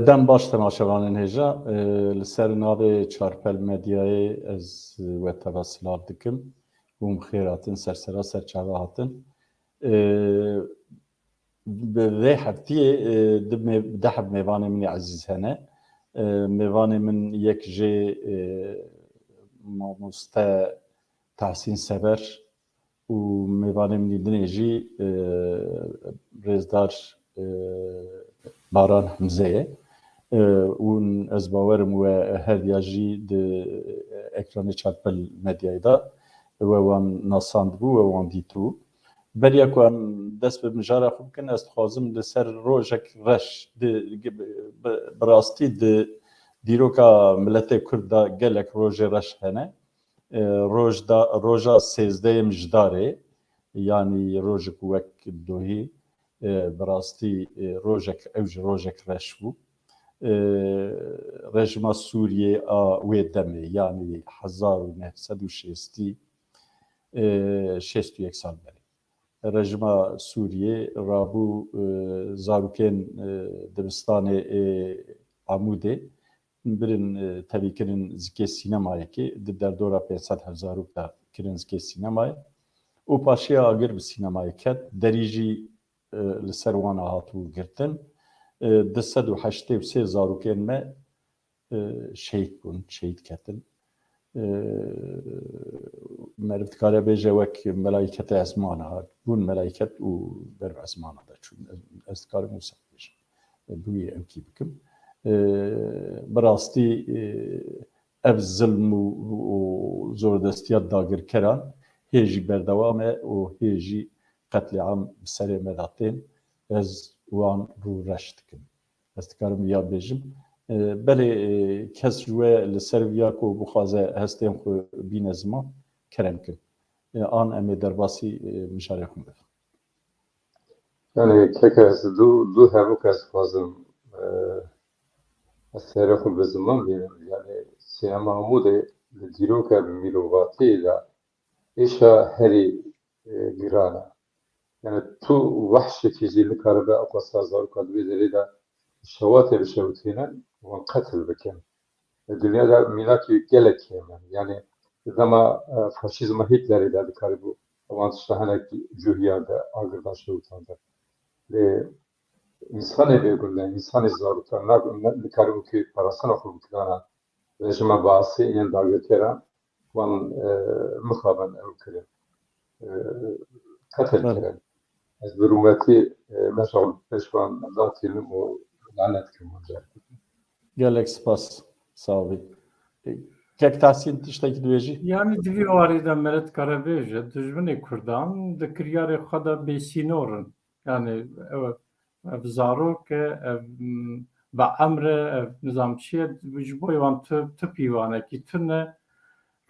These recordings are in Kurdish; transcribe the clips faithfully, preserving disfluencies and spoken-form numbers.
Dem baş temaşevanên hêja, e, li ser navê Çarpel Medyayê ez we teva silav dikim û hûn bi xêr hatin, ser sera ser çava hatin. E, bi vê heftiyê, e, di me-, deh mêvanê min ê ezîz hene. E, mêvanê min yek jê, e, mamoste Tahsîn Sever, û mêvanê min ê dinê jî, e, rêzdar, e, Baran Hemze ye. E, û ez bawerim we her diya jî di ekranê Çarpel Medyayê de we wan nasandibû, we wan dîtibû. Beriya ku em dest bi mijara xwe bikin, ez dixwazim li ser rojek reş, di, bi, bi rastî di dîroka miletê Kurd de gelek rojê reş hene. E, roj da, roja sêzdehê Mijdarê, yanî rojek wek dohî, e, bi rastî, e, rojek, ew jî rojek reş bû. E, rejima Sûriyê a wê demê, yanî hezar û neh sed û şêstî, e, şêst û yek sal berê. Rejima Sûriyê rabû, e, zarokên, e, dibistanê ê Amûdê birin, e, tevî kirin zikê sînemayekê, di derdora pênc sed hezarok de kirin zikê sînemayê û paşiya agir bi sînemayê ket, derî jî, e, li ser wan hatibû girtin. E, du sed û heştê û sê zarokên me, e, şehîd bûn, şehîd ketin. E, meriv dikare bêje wek melayîketê ezmana bûn, melayîket û ber bi ezmana de çûn. Ez, ez dikarim wisa bêjim. E, bi wî ewkî bikim. E, bi rastî, e, ev zilm û, û zordestiya dagirkeran hê jî berdewam e û hê jî qetlîam bi serê me de tên. Ez wan rû reş dikim. Ez dikarim ya bêjim. E, belê, e, kes ji we li ser viya ku bixwaze hestên xwe bîne ziman, kerem kin. E, an em ê derbasî, e, mijarê xwe bibin. Yani, keke ez du, du hevok ez dixwazim, e, ez serê xwe bi ziman bînim. Yani, sînema Amûdê li dîroka bi mîrovatiyê de êşa herî, e, giran e. Yani tu wehşekî jî nikaribe ew qasa zaroka di vê derê de şewatê bişewitînin, wan qetil bikin. E, dinya de mînakî gelek kêm in. Yani di dema, e, faşîzma Hitlerê de dikarîbû wan tişta hinek cûhiyan de agir de şewitandin. Lê însanê bêgune, însanê zarokan, na, nikarîbû kê parastina xwe bikirana rejîma Baasî yên dagirkeran wan, e, mixabin ew kirin. E, qetil Belê. kirin. Ez bi rûmetî, e, meşa pêş wan datînim û lanet dikim wan car. Gelek spas, sağ ol. E, Kek Tahsîn tiştekî dibêjî? Yani di vî warî de meret kare bêje, dijminê Kurdan di kiryarê xwe de bêsînor in. Yani ew, ev zarok e, ev, m, bi emr e, ev nizam çi ye, ji bo wan tu, tu pîvanekî tune.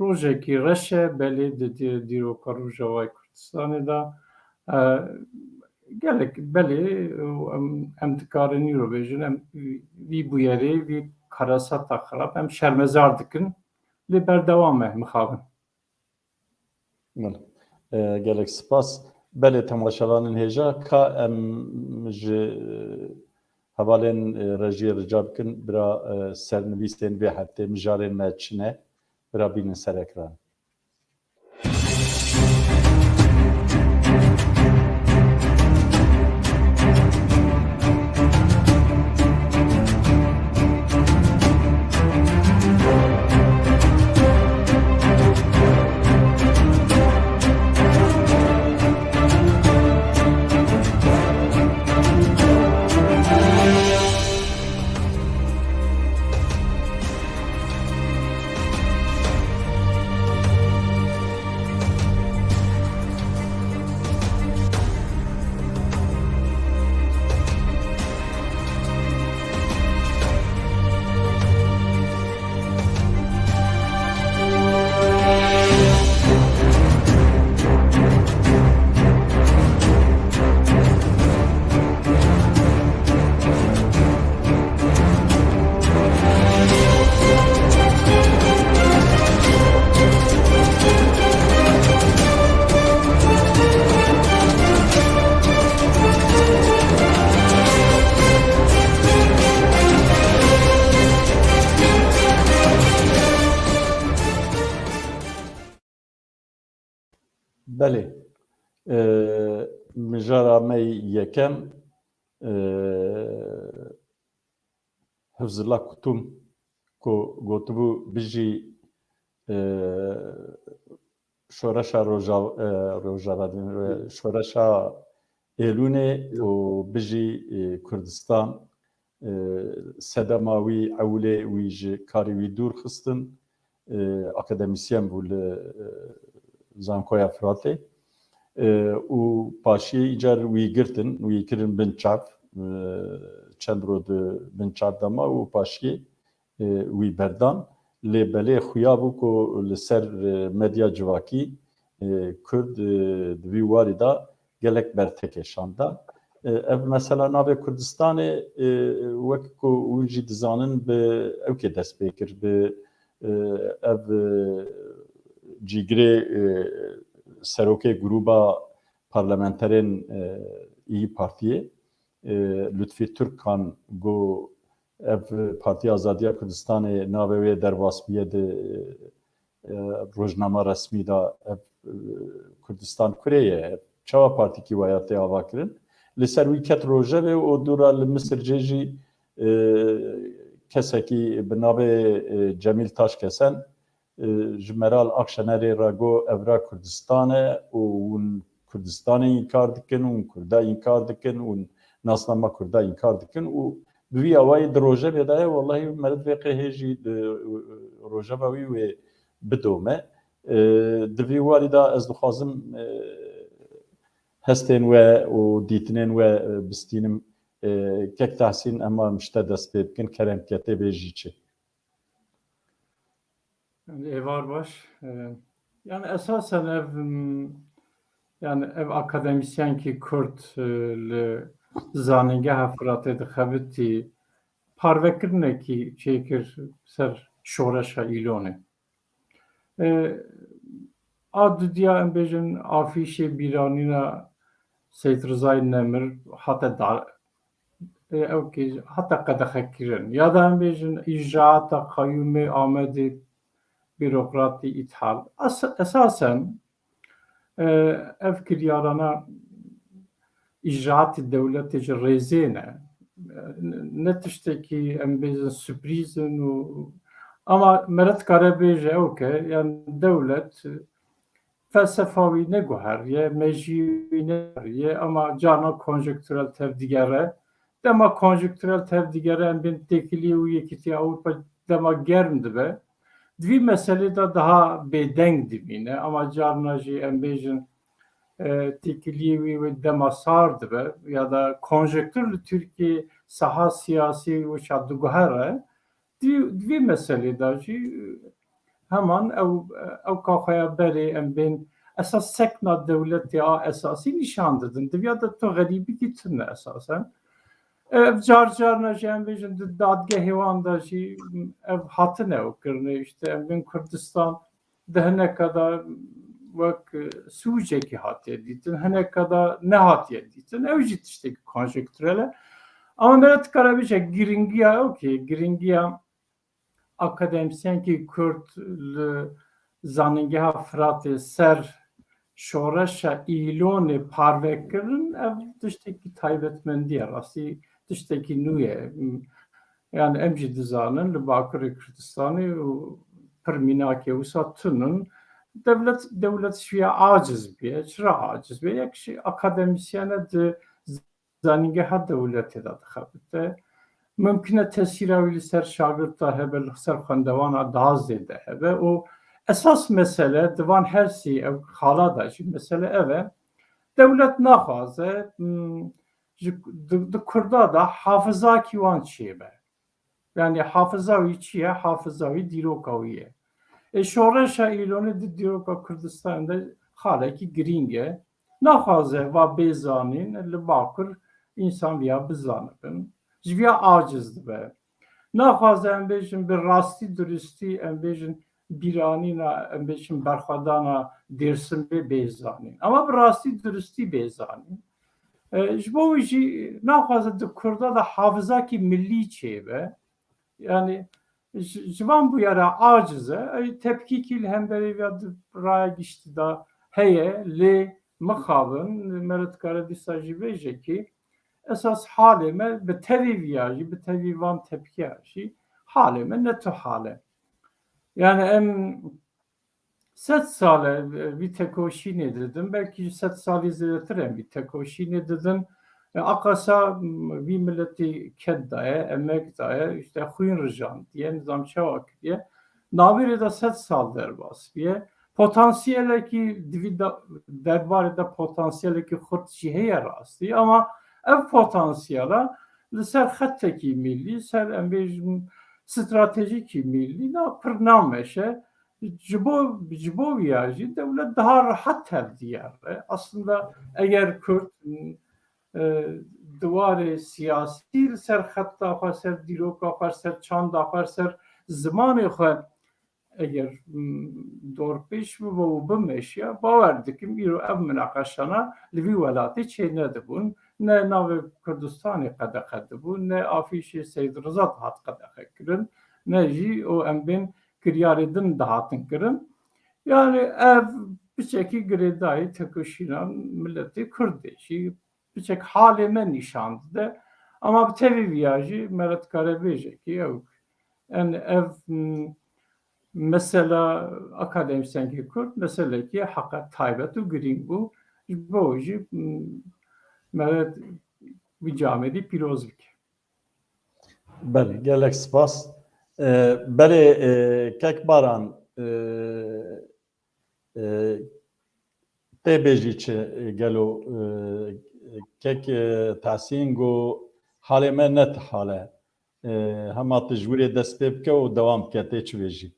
Rojekî reş e, belê di dî-, dîroka Rojavayê Kurdistanê de, e, gelek belê, em, em dikarin îro bêjin, em vî bûyerê, vî karasata xirab, em şermezar dikin, lê berdewam e mixabin. Belê. E, gelek spas. Belê temaşevanên hêja, ka em ji, e, hevalên, e, rejiyê rica bikin, bira, e, sernivîsên vê heftê mijarên me çi ne, bira bînin ser ekran. Belê. E, mijara me yekem, e, Hifzullah Kutum ku gotibû, bijî, e, şoreşa Roja-, e, Rojava, diyim, e, şoreşa Êlûnê û bijî, e, Kurdistan, e, sedema wî, ewlê wî ji karê wî dûr xistin, e, akademîsyen bû li, e, Zankoya Firatê. E, û paşiyê îcar wî girtin, wî kirin bin çav, e, çend ro di bin çav de ma û paşiyê, e, wî berdan. Lê belê xuya bû ku li ser, e, medya civakî, e, Kurd, e, di vî warî de gelek bertekê şanda. E, ev mesela navê Kurdistanê, e, wek ku hûn jî dizanin, bi ewkê dest pê kir, bi, e, ev, e, cîgirê, e, serokê grûba parlamenterên, e, İYİ Partiyê, e, Lutfî Türkkan got, ev Partiya Azadiya Kurdistanê navê wê derbas bûye di, e, rojnama resmî de, ev, e, Kurdistan kurê ye. Çawa partîkî waya tê ava kirin? Li ser wî ket rojevê û dûra li Misircê jî, e, kesekî bi navê, e, Cemîl Taşkesen, e, ji Meral Akşenerê re got, ev ra Kurdistan e û hûn Kurdistanê înkar dikin, hûn Kurda înkar dikin, hûn nasnama Kurda înkar dikin û bi vî awayî di rojevê de ye, wellahî meriv vê qê hê jî, e, rojeva wî wê bidome. E, di vî warî de ez dixwazim, e, hestên we û dîtinên we, e, bistînim. E, kek Tahsîn, ema em ji te dest pê bikin, kerem ke tê bêjî çi? Êvar baş. E, yani esasen ev, m, yani ev akademîsyenkî Kurd, e, li Zanîngeha Firatê dixebitî, parvekirinekî çêkir ser şoreşa Îlonê. E, a dudiya em bêjin afîşê bîranîna Seyîd Rizayê Nemir hate dar, e, ew kê hate qedexekirin. Ya da em bêjin îcraata qeyûmê Amedê bîrokratî îthal. Es-, esasen, e, ev kiryarana îcraatê dewletê ji rêzê ne. E, ne tiştekî em bêjin sürprîz in û, ama mere dikare bêje ew ke, yani dewlet, e, felsefa wî neguheriye, mejî wî neguheriye, ama carna konjektürel tevdigere. Dema konjektürel tevdigere em bên têkilî û Yekîtiya Ewropa dema germ dibe, di vî meselê de daha bêdeng dimîne, ama carna jî em bêjin, e, têkiliyê wî wê dema sar dibe ya da konjektür li Tirkiyê saha siyasî wisa diguhere, di, di vî meselê de jî, e, heman ew, ew kaxaya berê em bên esas sekna dewletê a esasî nîşan didin. Diviya de tu xerîbîkî tune esasen. Ev car carna jî em bêjin di dadgehê wan de jî ev hatine ew kirine, işte em bên Kurdistan di hineka de wek, e, sûcekî hatiye dîtin, hineka de nehatiye dîtin. Ew jî tiştekî konjektürel e. Ama me re dikare bêje girîngiya ew kê, girîngiya akademîsyenkî Kurd li Zanîngeha Firatê ser şoreşa Îlonê parve kirin, ev tiştekî taybetmendî ye. Rastî tiştekî nû ye. Yani em jî dizanin li Bakurê Kurdistanê û pir mînakê wisa tun in. Dewlet, dewlet ji ya aciz bûye. Çira aciz bûye? Yek jî akademîsyen e, di zanîngeha dewletê de dixebite. Mimkun e tesîra wî li ser şagirta hebe, li ser xwendewana daha zêde hebe. Û esas mesele di van her sê ew xala de jî mesele ev e. Dewlet naxwaze, hmm, ji, di, di Kurda de hafizakî wan çêbe. Yani hafiza wî çi ye? Hafiza wî dîroka wî ye. E, şoreşa Îlonê di dîroka Kurdistanê de xalekî girîng e. Naxwaze va bê zanîn, li Bakur însan viya bizanibin. Ji viya aciz dibe. Naxwaze em bêjin bi rastî duristî, em bêjin bîranîna, em bêjin berxwedana Dêrsimê bê zanîn. Ama bi rastî duristî bê zanîn. E, ji bo wî jî naxwaze di Kurda de hafizakî millî çêbe. Yani ji, ji van bûyera aciz e. Ey tepkîkî li hemberî vê di raya giştî de heye, lê mixabin, me re dikare dîsa jî bêje kî esas halê me bi tevî viya jî, bi tevî van tepkiya jî halê me ne tu hal e. Yani em sed sal e vî tekoşînê didin, belkî ji sed salî zêdetir em vî tekoşînê didin. E, aqasa, m, vî miletî ked daye, emek daye, işte xwîn rijandiye, nizam çawa kiriye. Navîrê de sed sal derbas biye. Potansiyelekî divî da-, derbarê de potansiyelekî xurt jî heye rastî, ama ev potansiyela li ser xetekî mîlî, ser em bêjin stratejîkî mîlî da pir nameşe. Ji bo, ji bo viya jî dewlet daha rehet tevdiyare. Aslında eger Kurd, e, di warê siyasî li ser xeta xwe, ser dîroka xwe, ser çanda xwe, ser zimanê xwe eger, m, dorpêç bibe û bimeşiya, bawer dikim îro ev minaqeşana li vî welatê çênedibûn. Ne navê Kurdistanê qedexe dibû, ne afîşê Seyid Riza dihat qedexe kirin, ne jî û em bên kiryarê din dihatin kirin. Yani ev piçekî girêdayî tekoşîna miletê Kurd e jî, piçek halê me nîşan dide. Ama bi tevî viya jî me re dikare bêje kî ew, en ev, m, mesela akademîsyenkê Kurd meselekî heqe taybet û girîng bû. Ji bo jî, m, me re vî camêdî pîroz bike. Belê, gelek spas. E, belê, e, kek Baran, e, e, tê bêjî çi, e, gelo, e, kek, e, Tahsîn got, halê me ne ti hal e. E, hema tu ji wirê dest pê bike û dewam bike, tê çi bêjî?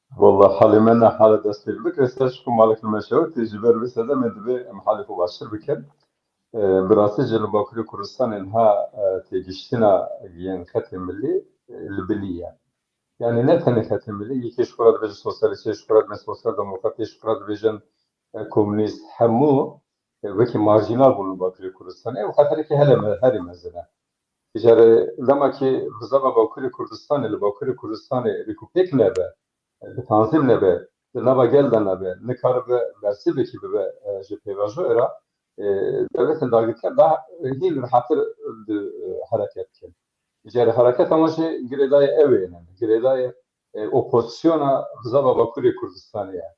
Wallah, halê me ne hal e dest pê bike, ser ji ku malik li me şewitî, ji ber vê sedemê divê em halê xwe baştir bikin. E, bi rastî jî li Bakurê Kurdistanê niha, e, têgihiştina yên xetê milî, e, li bilî ye. Yani ne tenê xetê milî, yekê ji xwe re dibêjin sosyalîst, yekê ji xwe re dibêjin sosyal demokrat, yekê ji xwe re dibêjin, e, komunîst, hemû, e, wekî marjînal bûn li Bakurê Kurdistanê. Ew xeterekî hele me-, herî mezin e. Îcarê dema ki bizava Bakurê Kurdistanê, li Bakurê Kurdistanê rêkûpêk nebe, bi tanzîm nebe, di nava gel de nebe, nikaribe bersivekî bibe, e, ji pêvajoyê re, e, dewletên dagirker daha hîn rehattir di, e, hereket dikin. Îcarê hereketa wan jî girêdayê ew ê ne, girêdayê, e, opozisyona bizava Bakurê Kurdistanê ye.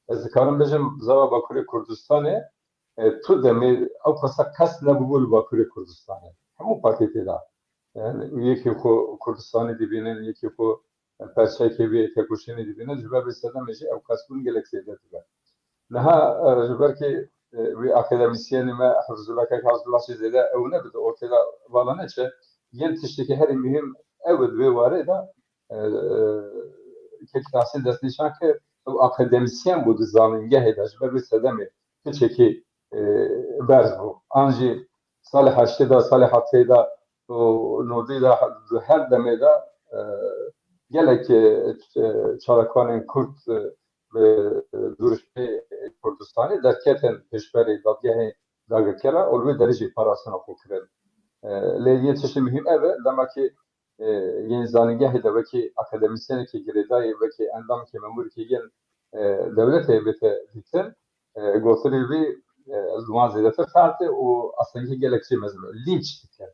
Ez dikarim bêjim bizava Bakurê Kurdistanê, e, tu demê ew qasa qest nebûbû li Bakurê Kurdistanê. Hemû partî tê de. Yani yekî xwe Kurdistanê dibînin, yekî xwe perçekê vê tekoşînê dibînin, ji ber vê sedemê jî ew qestbûn gelek zêde dibe. Niha, e, ji ber kê, e, wî akademîsyenê me Hifzullah, kek Hifzullah jî zêde ew nebide ortê de vala neçe, yên tiştekî herî muhîm ew e di vê warê de, e, e, kek Tahsîn destnîşan kir, ew akademîsyen bû di zanîngehê de, ji ber vê sedemê piçekî, e, berz bû. An jî salê heştê de, salê heftê de û nodî de, di her demê de, e, gelek, e, ç-, e, çalakvanên Kurd, e, bi duruşmê Kurdistanê derketin pêşberê dadgehê dagirkera û li wê derê jî parastina xwe kirin. E, lê yê tiştê muhîm ev e, dema ki, e, yên zanîngehê de wekî akademîsyenekî girêdayî, wekî endamekî memûrekî yên, e, dewletê bête dîtin, e, gotinê wî, e, li wan zêdetir fert e û astengî gelek jê mezin e. Lînç dikin.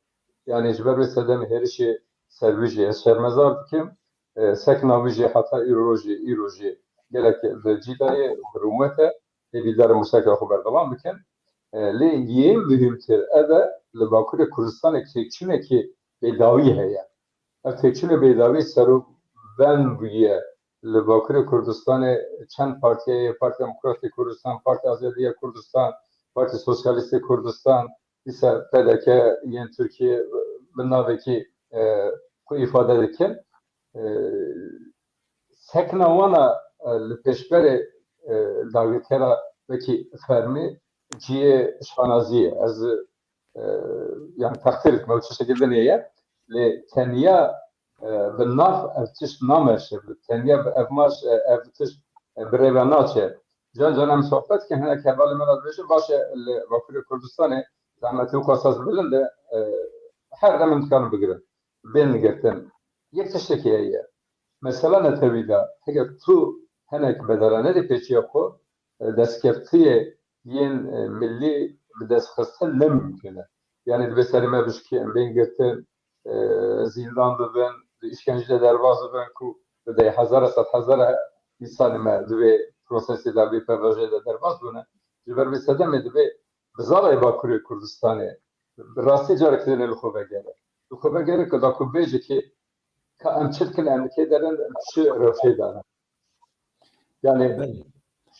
Yani ji ber vê sedemê hêrişê ser wî jî ez şermezar dikim. E, sekna wî jî heta îro rojê, îro jî gelek li cî de ye û bi rûmet e. Têbîdar e mûseka xwe berdewam bikin. E, lê yên muhîmtir ev e, li Bakurê Kurdistanê têkçûnekî bêdawî heye. Ev têkçûnê bêdawî serûben bûye. Li Bakurê Kurdistanê çend partiye ye, Partiya Demokratê Kurdistan, Partiya Azadiya Kurdistan, Partiya Sosyalîstê Kurdistan, dîsa P D K yên Tirkiye bi navekî, e, xwe îfade dikin. E, sekna wana, e, li pêşberê, e, dagirkera wekî fermî cihê şanazî ye. Ez, e, yani textîr dikim, ew tiştekî din ye. Lê tenya, e, bi nav ev tişt nameşe, tenya bi ev maş, e, ev tişt, e, bi rêve naçe. Can can em sohbet dikin, hinek hevalê me re dibêjin, baş e, li Bakurê Kurdistanê zehmetê wisa bilind e, e, her dem em dikarin bigirin. Bên girtin. Yek tiştekî heye. Mesela netewî de, heger tu hinek bedela nedî pêçiya xwe, e, destkeftiyê yên, e, milî bi dest xistin ne mimkun e. Yani divê serê me bişkê, em bên girtin, e, zîndan bibin, di îşkencê de derbas bibin ku bi deh hezara, sed hezara însanê me di vê prosesê de, vê P V J de derbas bûne. Ji ber vê sedemê divê bizarê Bakurê Kurdistanê bi rastî carek din li xwe vegere. Li xwe vegere ku da ku bêje ki ka em çi dikin, em li kê derin, em çi rewşê de ne. Yani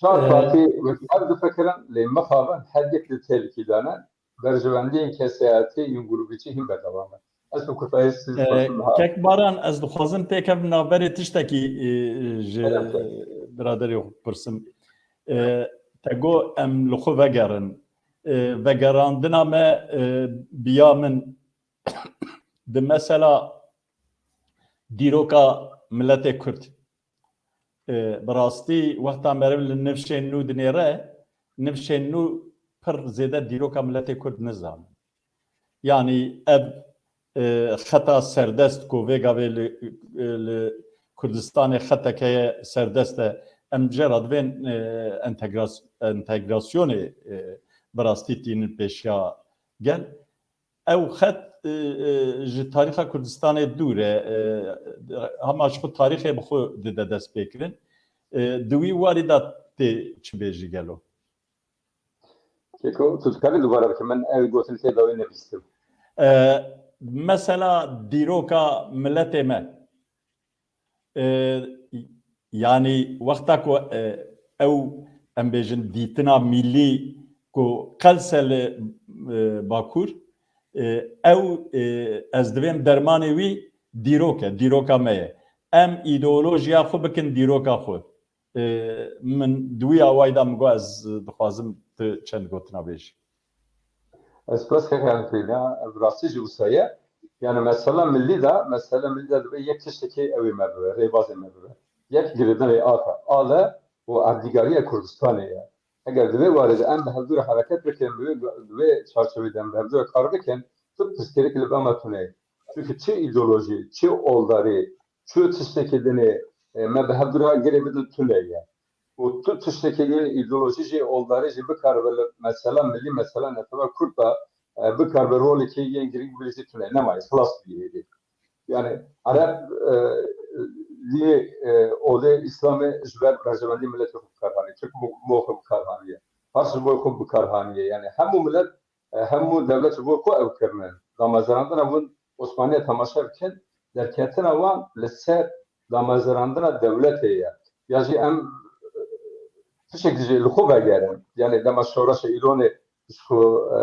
çar Ee, partî wekî hev difikirin, lê mixabin her yek li tehlikî de ne. Berjewendiyên kesayetî yên grûbî çi hîn berdewam e. Ez bi kutayî siz Ee, Kek Baran, ez dixwazim pêkevim navberê tiştekî, e, ji Elbette. biraderê xwe bipirsim. E, te got em li xwe vegerin. E, vegerandina me, e, biya min di mesela dîroka miletê Kurd. E, bi rastî wexta meriv li nifşên nû dinêre, nifşên nû pir zêde dîroka miletê Kurd nizan. Yanî ev, e, xeta serdest ku vê gavê li, e, li Kurdistanê xeteke ye serdest e, em jê re divên, e, entegras-, entegrasyonê, e, bi rastî tînin pêşiya gel. Ew xet, e, e, ji tarîxa Kurdistanê dûr e, e, hema ji xwe tarîxê bi xwe dide destpêkirin. E, di wî warî de tê çi bêjî gelo? Keko, tu dikarî dubare bikî, min ew gotin tê dawî nebîstim. E, mesela dîroka miletê me, e, yanî wexta ku, e, ew, em bêjin, dîtina mîlî ku qelse li, e, Bakur, e, ew, e, ez divêm dermanê wî dîrok e, dîroka me ye. Em îdeolojiya xwe bikin dîroka xwe. E, min di wî awayî de min got, ez dixwazim tu çend gotina bêjî. Ez spas kek Elfîna, ev rastî jî wisa ye. Yani mesela milî de, mesela milî de divê yek tiştekî ew ê me bibe, rêbazê me bibe. Yek girêdayê ata, ale û erdîgariya Kurdistanê ye. Eger di vê warê de em bi hevdû re hereket bikin, bi vê, di vê çarçovê de em bi hevdû re kar bikin, tu pirsgirêk li ba me tune ye. Çünkü çi îdeolojî, çi oldarî, çi tiştekî dinê, e, me bi hevdû re girê bidin tune ye. Û tu tiştekî yên îdeolojî jî, oldarî jî bikaribe li mesela milî, mesela netewa Kurd de, e, bikaribe rolekî yên girîng bigire jî tune. Nema, xilas bûye êdî. Yani Ereb, e, lê, e, olê Îslamê ji ber berjewendî miletê xwe bikar haniye. Tirk bo, bo xwe bikar haniye. Fars ji bo xwe bikar haniye. Yani hemû milet, e, hemû dewlet ji bo xwe ew kirine. Damezrandina hûn Osmaniye temaşe bikin, derketina wan li ser damezrandina dewletê ye. Ya jî em, e, tiştek jî li xwe vegerin. Yani dema şoreşa Îlonê ji xwe, e,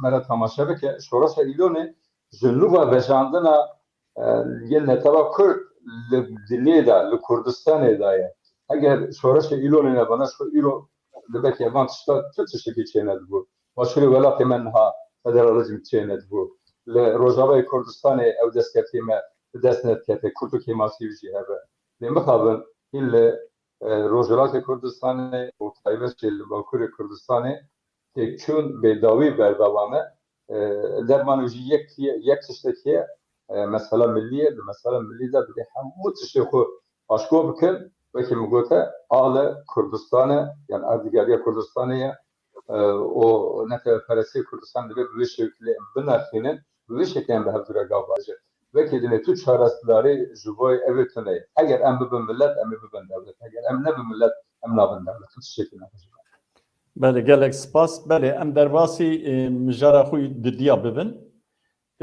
me re temaşe bike. Şoreşa Îlonê ji nû ve vejandina, e, yên netewa Kurd li dilê de, li Kurdistanê de ye. Eger şoreşa Îlonê nebana, ji xwe îro li belkî van tişta tu tiştekî çênedibû. Başûrê welatê me niha federalizm çênedibû. Li Rojavayê Kurdistanê ew destkeftiyê me bi dest nedikete, Kurd û kêmasî wî jî hebe. Lê mixabin hîn li, e, Rojhilatê Kurdistanê û taybet jî li Bakurê Kurdistanê têkçûn bêdawî berdewam e. E, derman wî jî yek, yek tiştekî ye, e, mesela millî ye. Di mesela millî de divê hemû tiştê xwe aşkor bikin. Wekî min gote, ale Kurdistan e, yani erdîgariya Kurdistanê ye. E, û neteweperestiya Kurdistan divê bi vê şekilê em binirxînin, bi vê şekilê em bi hevdû re gav bajin. Wekî dinê tu çareserî ji bo ev ê tune ye. Eger em bibin milet, em ê bibin dewlet. Eger em nebin milet, em nabin dewlet. Tu tiştekî nabin. Belê, gelek spas. Belê, em derbasî, e, mijara xwe yî didiya bibin.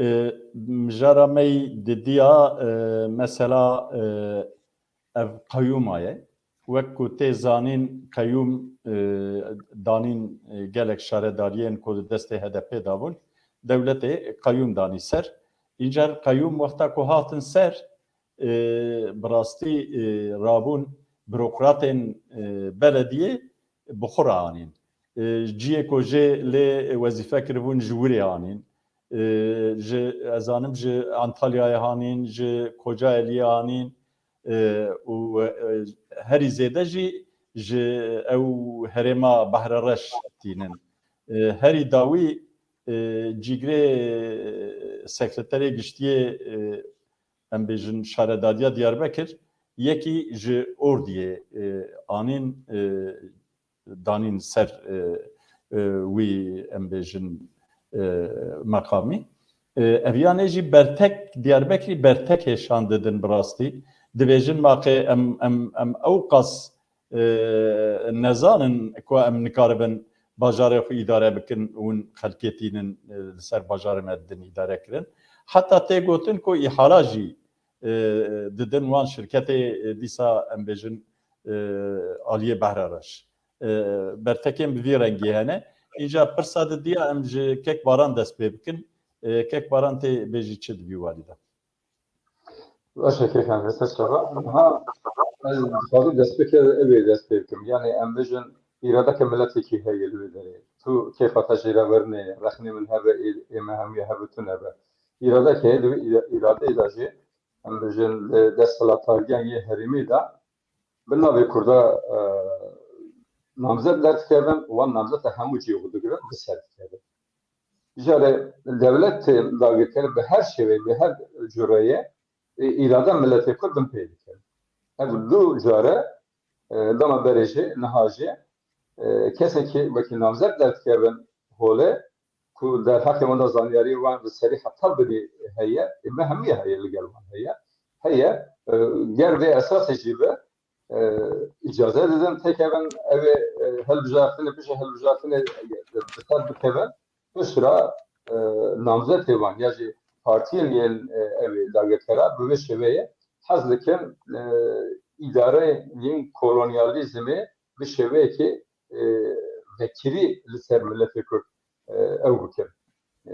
E, mijara me yî didiya, e, mesela, e, ev qeyûma ye. Wek ku tê zanîn, qeyûm, e, danîn, e, gelek şaredariyên ku di destê H D P de bûn, dewletê qeyûm danî ser. Încar qeyûm wexta ku hatin ser, e, bi rastî, e, rabûn burokratên, e, belediyê bi xwe re anîn. E, ciyê ku jê lê wezîfe kiribûn ji wirê anîn. E, ji, ez zanim ji Antalyayê hanîn, ji Kocaeliyê hanîn, e, û, e, herî zêde jî ji ew herêma Behre Reş tînin. E, herî dawî, e, cîgirê sekreterê giştiyê, e, em bêjin şaredariya Diyarbekir, yekî ji Ordiyê, e, anîn, e, danîn ser e, e, wî, em bêjin, e, meqamî. E, ev yanê jî bertek, Diyarbekirî bertekê şan didin bi rastî. Dibêjin maqê em, em, em ew qas e, nezanin ku em nikaribin bajarê xwe îdare bikin û xelkê tînin, e, li ser bajarê me didin îdare kirin. Heta tê gotin ku îhala jî, e, didin wan şirketê, e, dîsa em bêjin, e, aliyê behra reş. E, bertekên bi vî rengî hene. Înca pirsa didiya em ji Kek Baran dest pê bikin. E, Kek Baran tê bêjî çi di vî warî de? Baş e, kêkan, dest çava. Ha, ez dixwazim destpêkê evê dest pê bikim. Yani em bêjin îradeke miletekî heye li wê derê. Tu kêfa te jê re wernê, rexnê min hebe, ê, ê me hemû hebe tu nebe. Îradeke heye, di wê îra-, îradeyê de jî em bêjin li desthilatdariyan yê herêmê de bi navê Kurda, e, namzet derdikevin, wan namzeta hemû cihê xwe digirin, bi ser dikevin. Jare dewlet tê dagirker bi her şêweyê, bi her cureyê, e, îrada miletê Kurd bin pê dike. Ev du care, e, dema berê jî, niha jî, e, kesekî wekî namzet derdikevin holê, ku derheqê wan de zanyarî wan bi serî heta binî heye, e, me hemî heye, li gel wan heye. Heye, e, ger vê esasê jî be, e, îcaze didin têkevin, ew ê, e, hilbijartinê, piştî hilbijartinê, e, bi ser bikevin, piştre, e, namzetê wan ya jî partiyên yên, e, ew ê dagirkera bi vê şêweyê hez dikin, e, îdareyên kolonyalîzmê bi şêweyekê, e, vekirî li ser miletê Kurd, e, ew bikin. E,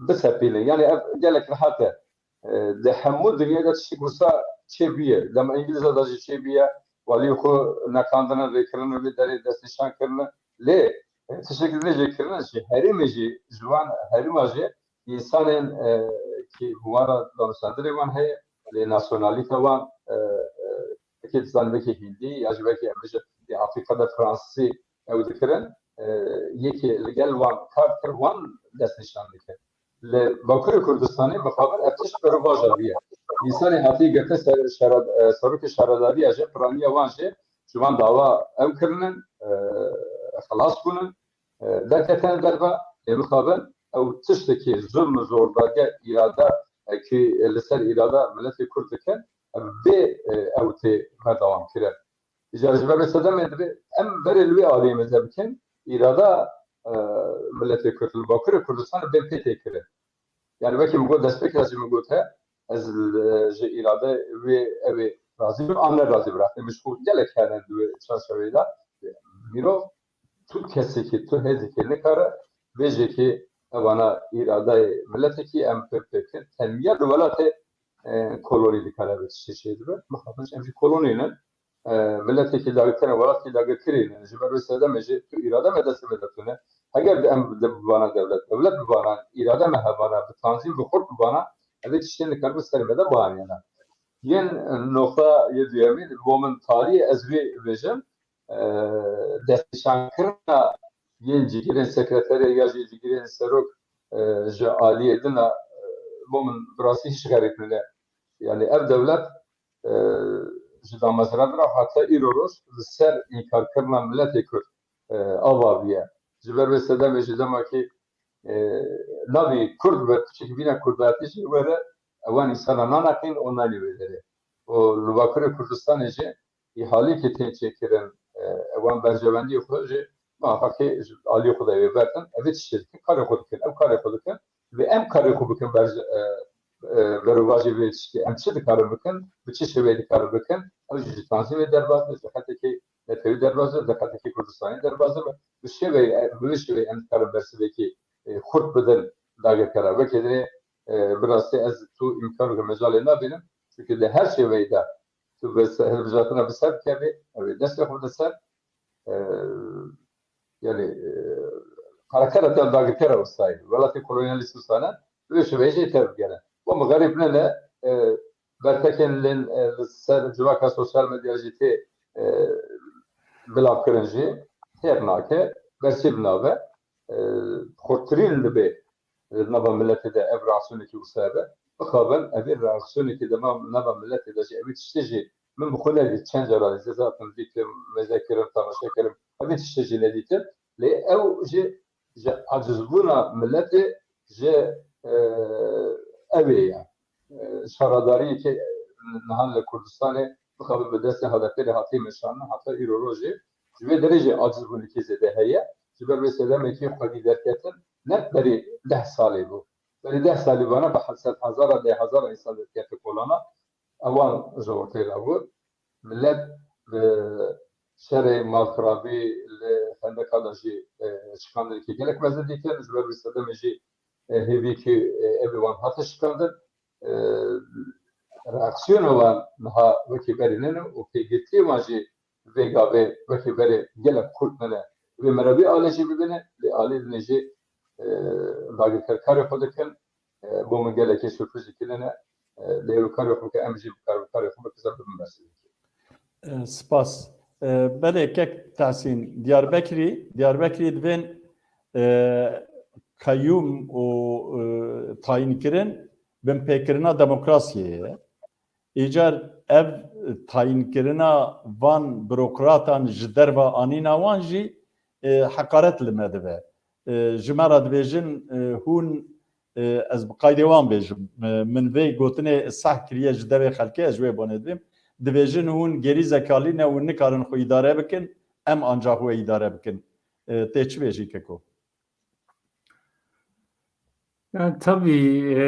bisepînin. Yani ev gelek rehet e. E, di hemû dinyê de tiştî wisa çêbûye. Dema Îngilîza de jî çêbûye, walî xwe neqandine, rêkirin û vê derê destnîşan kirine. Lê, e, tiştekî vê jê kirine jî, herêmê jî, ji wan herêma jî, însanên, e, ki bi wan re danûstandinê wan heye, lê nasyonalîte wan, e, e, wekî dizan, wekî hîndî, ya jî wekî em bêjin, di Afrîka de fransî ew dikirin, e, yekê li gel wan kar kir, wan destnîşan dikir. Li Bakurê Kurdistanê mixabin ev tişt berovaja bûye. Însanê hatiye girtin ser, şara-, e, serokê şaredariya jî, piraniya wan jî, ji wan dawa ew kirinin, e, xilas bûnin, e, derketine derve, lê mixabin ew tiştekî zulm û zordarge îrada, e, ki li ser îrada miletê Kurd dikin, ev bê, e, ew tê berdewam kirin. Îcar ji ber vê sedemê divê em berê li wê aliyê mêze bikin, îrada, e, miletê Kurd li Bakurê Kurdistanê bên pê tê kirin. Yani wekî min got destpêkê de jî min got he, ez, e, ji îrade wê ew ê razî bim, an ne razî bim. Rexnê min ji xwe gelek hene di wê çarçeveyê de. Mirov, tu kesekî, tu hêzekî nikare bêjekî evana îradeyê miletekî em pir pê bikin. Tenya di welatê, e, kolonî dikare vê tiştê çêdibe. Mixabin em jî kolonî ne. E, miletekî dagirker e, welatî dagirkerî ne. Ji ber wê sedemê jî tu îrade me destê me de tune. Heger em di bivana dewlet, dewlet bivana îrade me hebana, bi tanzîm, bi xurt bivana, ev ê tiştê nikaribin serê me de bihaniyana. Yên noxta yê duyemî, bo min talî ez vê bêjim, e, destnîşankirina yên cîgirên sekreterê ya jî cîgirên serok, e, ji aliyê din e, bo min bi rastî hiç xerîb nîne. Yani ev dewlet, e, ji damezrandina heta îro roj li ser înkarkirina miletê Kurd, e, ava bûye. Ji ber vê sedemê ji dema kî, e, navê Kurd be, piçek bîne Kurdatî jî were, ewan însana naneqîn û nanî wê derê. Û li Bakurê Kurdistanê jî îhalîkî tên çêkirin, e, ewan berjewendiyê xwe jî muhaqqaqî ji aliyê xwe de wê bertin. Ev ê tiştê dikin, karê xwe dikin, ew karê xwe dikin. Divê em karê xwe bikin ber, e, e, berovajê vê tiştê. Em çi dikarin bikin, bi çi şêweyê dikarin bikin? Ew jî ji tanzîmê derbas be, ji xetekê netewî derbas be, ji xetekê Kurdistanê derbas be. Bi şêweyê, bi vê şêweyê em dikarin bersivekî, e, xurt bidin dagirkera. Wekî dinê, e, bi rastî ez tu îmkan û mecalê nabînim. Çunke di her şêweyê de tu bi se-, hilbijartina bi ser dikevî, ew ê destê xwe bide ser, e, yani, e, karaktere te dagirkere wisa ye. Welatê kolonyalîst wisa ne, bi vê şêweyê jî tevgere. Bo min xerîb nene, e, bertekên lên, e, li ser civaka sosyal medya jî tê, e, bilavkirin jî têr nake, bersîv nabe, e, xurttirîn dibe, e, nava miletê de ev reaksiyonekî wisa be. Bixabin, ev ê reaksiyonekî de ma-, nava miletê de jî ev ê tiştê jî Min bi xwe nedît, çend cara ez zaten dîtim, mêze kirim, temaşe kirim. Evê tiştê jî nedîtim. Lê ew jî ji acizbûna miletê, ji, e, ew ê ye. E, şaredariyekê niha li Kurdistanê bixabe bi destê HDP'ê de hatiye meşandin, heta îro rojê ji vê derê jî acizbûnekî zêde heye. Ji ber wê sedemekî xwedî derketin ne berî deh salê bû. Berî deh salî vana bi sed hezara, deh hezara însan derkete kolana. Ewan ji ortê rabû. Milet bi şerê malxirabî li xendeka de jî, e, şikandinekî gelek mezin dîtin. Ji ber wî sedemê jî, e, hêvîkî, e, evê wan hate şikandin. E, reaksiyona wan niha wekî berê nene û pêgirtiyê wan jî vê gavê wekî berê gelek kurt nene. Vê mere vê alê jî bibîne, lê alê din jî, e, dagirker karê xwe dikin. E, bo min gelekî sürprizekî nene. E, lê ew karê xwe bike, em jî bi kar, bi karê xwe bikizin, bibin bersiv. E, spas. E, belê kek Tahsîn, Diyarbekirî, Diyarbekirî divên, e, qeyûm û, e, tayînkirin binpêkirina demokrasiyê ye. Îcar ev tayînkirina van burokratan ji derve anîna wan jî, e, heqaret li me dibe. E, ji me re dibêjin, e, hûn, e, ez bi qaydê wan bêjim. E, min vê gotinê seh kiriye ji devê xelkê, ez ji wê bonê dibêm. Dibêjin hûn gêrî zekalî ne, hûn nikarin xwe îdare bikin, em ancax we îdare bikin. E, tê çi bêjî keko? Yani tabii, e,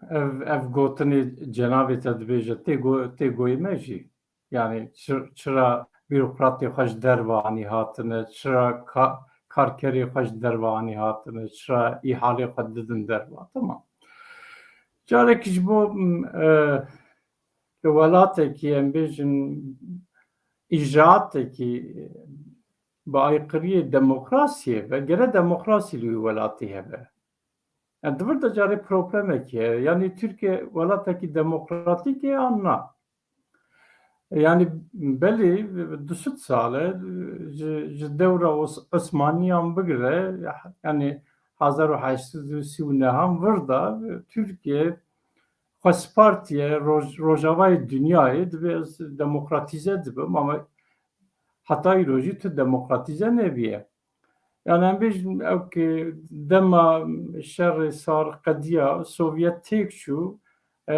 ev, ev gotinê cenabê te dibêje, tê go-, tê goyê me jî. Yani çi-, çira bürokratê xwe ji derve anî hatine, çira ka-, karkerê xwe ji derve anî hatine, çira îhalê xwe didin derve. Tamam. Carek ji bo, m, e, li welatekî, em bêjin, îcraatekî bi aykıriyê demokrasiyê ve, gere demokrasî li wî welatî hebe. Yani di vir de carê problemekî heye. Yani Tirkiye welatekî demokratîk e an na? Yani belê du sed sal e, ji, ji dewra Os-, Osmaniyan bigire, yani hezar û heşt sed û sî û nehan vir de Tirkiye xwespar tiye roj-, rojavayê dinyayê, dibê ez demokratîze dibim, ama heta îro jî tu demokratîze nebîye. Yani em bêjin ew ki dema şerê sar qediya, Sovyet têk çû, e,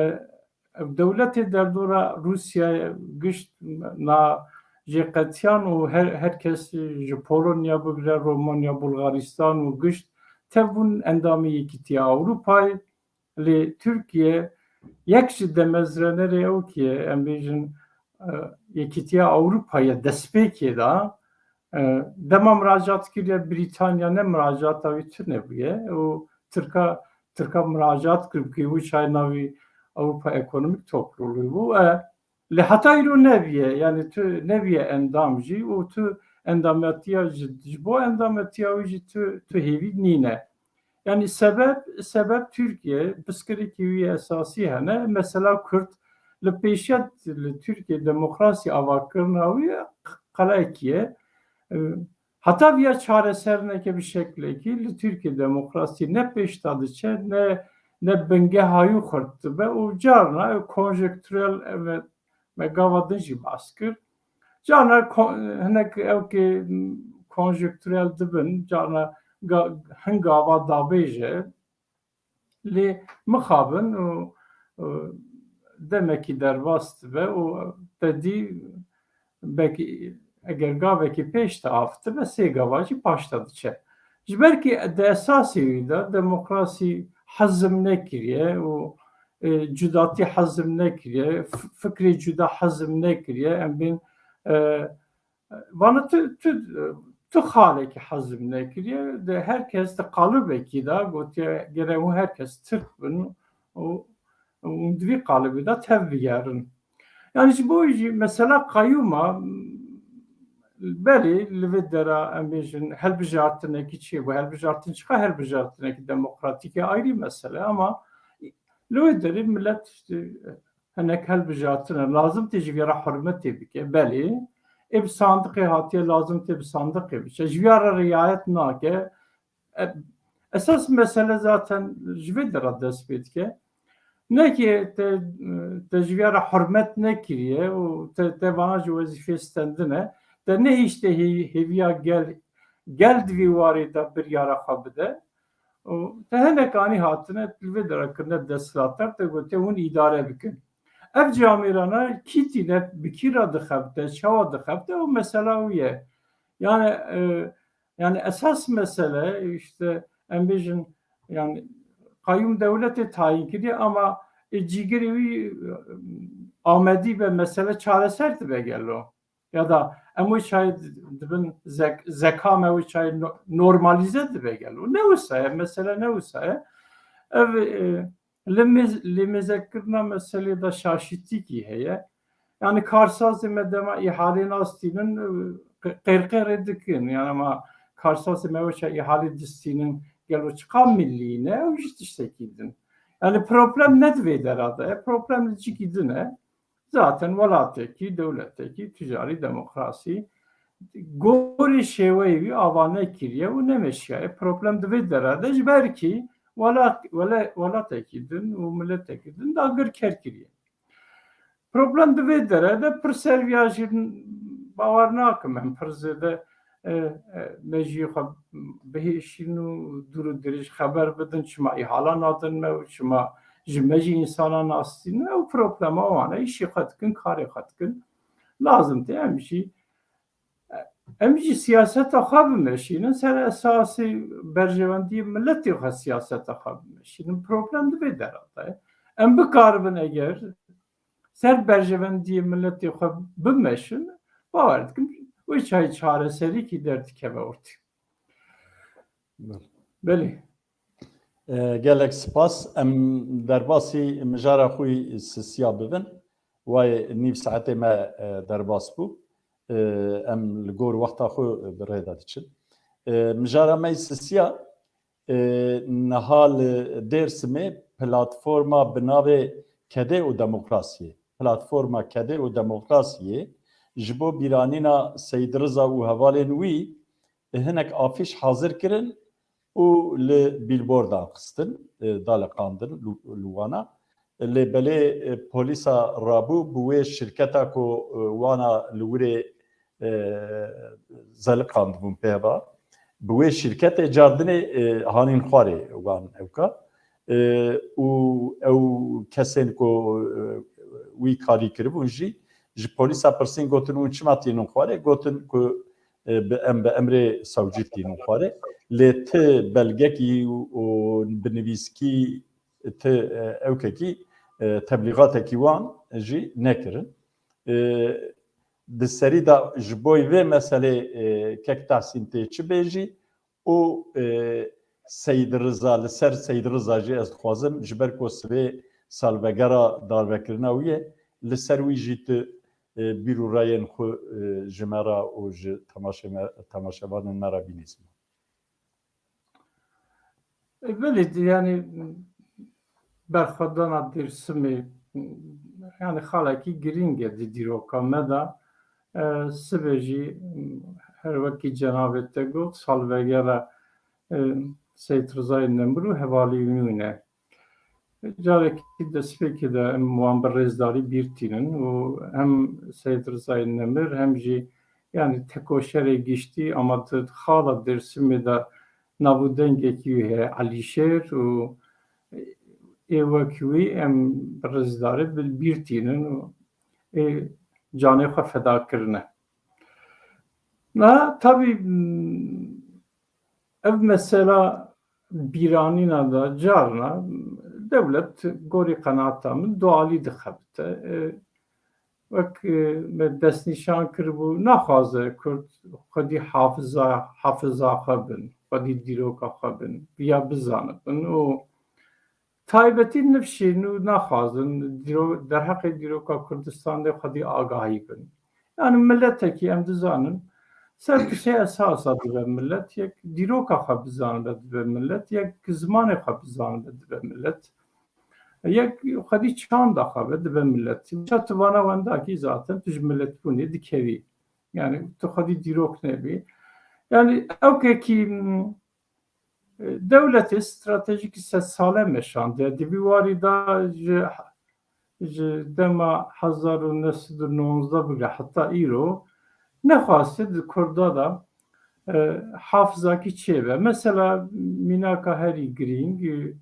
ev dewletê derdora Rûsyayê gişt na jêqetiyan û her, her kes ji Polonya bigire, Romanya, Bulgaristan û gişt tev bûn endamê Yekîtiya Ewropayê. Lê Tirkiye yek ji demezrenerê ew ki ye, em bêjin, e, Yekîtiya Ewropayê destpêkê da, e, dema miracat kiriye Brîtanya, ne miracata wî tune bûye û Tirka, Tirka miracat kiribû ku wî çay navî Ewropa Ekonomîk Topluluğu bû. E, Lê heta îro neviye, yani tu neviye endam jî û tu endametiya ji, ji bo endametiya wî jî tu, tu hêvî nîne. Yani sebeb, sebeb Tirkiye pirsgirêkî wî esasî hene. Mesela Kurd li pêşiya li Tirkiye demokrasî avakirina wî qelekî ye. Heta viya çareser neke bi şeklekî li Tirkiye demokrasî ne pêş de diçe, ne, ne bingeha wî xurt dibe û carna konjektürel, evet, me gava din jî behs kir. Carna ko-, hinek ew ki konjektürel dibin, carna ga-, hin gava dabêje, Lê mixabin û, û demekî derbas dibe û te dî belkî eger gavekî pêş de av dibe, sê gava jî paş de diçe. Ji ber kî di esasê wî de demokrasî hezm nekiriye û, e, cudatî hezm nekiriye, f-, fikrê cuda hezm nekiriye, em bên, e, Vana tu, tu, tu xalekî hezm nekiriye. De her kes di qalibekî de gotiye, gere hûn her kes Tirk bin û, û di vî qalibê de tev bigerin. Yani ji bo jî mesela qeyûma, belê li vê dera em bêjin helbijartinekî çêbû. Helbijartin çiqa helbijartinekî demokratîk e ayrî mesele, ama li wê derê millet işte hinek hilbijartine lazim tê ji vê re hurmetê bike. Belê, ê bi sandiqê hatiye, lazim tê bi sandiqê biçe. Ji vê re riayet nake. E, esas mesele zaten ji vê dera dest pê dike. Nekê te, te ji viya re hurmet nekiriye û te, te vana ji wezîfê stendine, te nehişte hê-, hêviya gel, gel di vî warê de biryara xwe bide. Û te hinek anî hatine, li vê dera kirine desthilatdar, te gote hûn îdare bikin. Ev camêrana kî tîne, bi kî re dixebite, çawa dixebite, ew mesela wî ye. Yani, e, yani esas mesele, işte, em bêjin, yani, qayûm dewletê tayîn kiriye ama, e, cîgirê wî, e, amedî be, mesele çareser dibe gelo. Ya da em wê çayê dibin zek-, zeka me wê çayê no-, normalîze dibe gelo. Ne wisa ye, mesele ne wisa ye. Ev, e, limêz-, limêzekirina meselê de şaşîtîkî heye. Yani karsazê me dema îhalê nastînin, e, qê-, qêrqêrê dikin. Yani ama karsazê me wê çayê îhalê distînin, gelo çiqa millî ne, ew jî tiştekî din. Yani problem ne di vê dera de ye, problem li cîkî din e. Zaten welatekî, dewletekî, ticarî, demokrasî gorî şêweyê wî ava nekiriye û nemeşiyaye. Problem di vê dere de ji ber kî wela-, wele-, welatekî din û miletekî din dagirker kiriye. Problem di vê dere de pir ser viya jî bawer nakim em pir zêde, e, e, mejiyê xwe bihêşîn û dûr û dirêj xeber bidin, çima îhala nadin me û çima ji me jî însana nastîn. Ew problema wan e, îşê xwe dikin, karê xwe dikin. Lazim tê em jî, em jî siyaseta xwe bimeşînin, ser esasê berjewendiyê miletê xwe siyaseta xwe bimeşînin. Problem di vê dera de ye. Em bikaribin eger ser berjewendiyê miletê xwe bimeşin, bawer dikim wê çayê çareserîkî derdikeve ortê. Belê. Belê. E, gelek spas. Em derbasî mijara xwe yî sisiya bibin. Wayê nîv saetê me, e, derbas bû. E, em li gor wexta xwe bi rê de diçin. E, mijara me yî sisiya, e, niha li Dêrsimê platforma bi navê Kedê û Demokrasiyê, Platforma Kedê û Demokrasiyê ji bo bîranîna Seyîd Riza û hevalên wî hinek afîş hazir kirin û li bîlbordan xistin, e, daliqandin li, li wana. Lê belê, e, polîsa rabû bi wê şirketa ku, e, wana li wirê, e, zeliqandibûn pê heva. Bi wê şirketê cardinê, e, hanîn xwarê wan ewka. E, û ew kesên ku, e, wî karî kiribûn jî ji polîsa pirsîn gotin, hûn çima tînin xwarê? Gotin ku, e, bi, em bi emrê sewcî tînin xwarê. Lê ti belgekî û, û bi nivîskî ti, e, ewkekî, e, teblîxatekî wan jî nekirin. E, di serî de ji bo vê meselê, e, kek Tahsîn tê çi bêjî û, e, Seyîd Riza, li ser Seyîd Riza jî ez dixwazim, ji ber ku sibê salvegera darvekirina wî ye, li ser wî jî tu, e, bîr û rayên xwe, e, ji me re û ji temaşe me, temaşevanên me re bînî ziman. E, belê, yani berxwedana Dêrsimê, yani xalekî girîng e di dîroka me de. E, sibê jî her wekî cenabê te got, salvegera, e, Seyîd Rizayê Nemir û hevalî wî ne. Carekî destpêkê de em wan bi rêzdarî bîr tînin û hem Seyîd Rizayê Nemir hem jî, yani, tekoşerê giştî ama di xala Dêrsimê de navûdengekî wî heye Elîşêr û ê wek wî em bi rêzdarî bi bîr tînin û ê canê xwe feda kirine. Na, tabî, ev mesela bîranîna de carna dewlet gorî qenaata min dualî dixebite. E, wek, e, me destnîşan kiribû, naxwaze Kurd xwedî hafiza, hafiza xwe bin, xwedî dîroka xwe bin, viya bizanibin û taybetî nifşîn û naxwazin dîro-, derheqê dîroka Kurdistanê xwedî agahî bin. Yani miletekî em dizanin, ser tu sê esasa dibe milet, yek dîroka xwe bizanibe dibe milet, yek zimanê xwe bizanibe dibe milet, yek xwedî çanda xwe be dibe milet. Wisa tu vana wendakî zaten tu ji miletbûnê dikevî. Yani tu xwedî dîrok nebî. Yani ewkekî, Dewletê stratejîkî sedsale meşandiye. Di vî warî de ji, ji dema hezar û neh sed û nonzdeh bigre heta îro nexwastiye di Kurda de, e, hafizakî çêbe. Mesela mînaka herî girîng, e,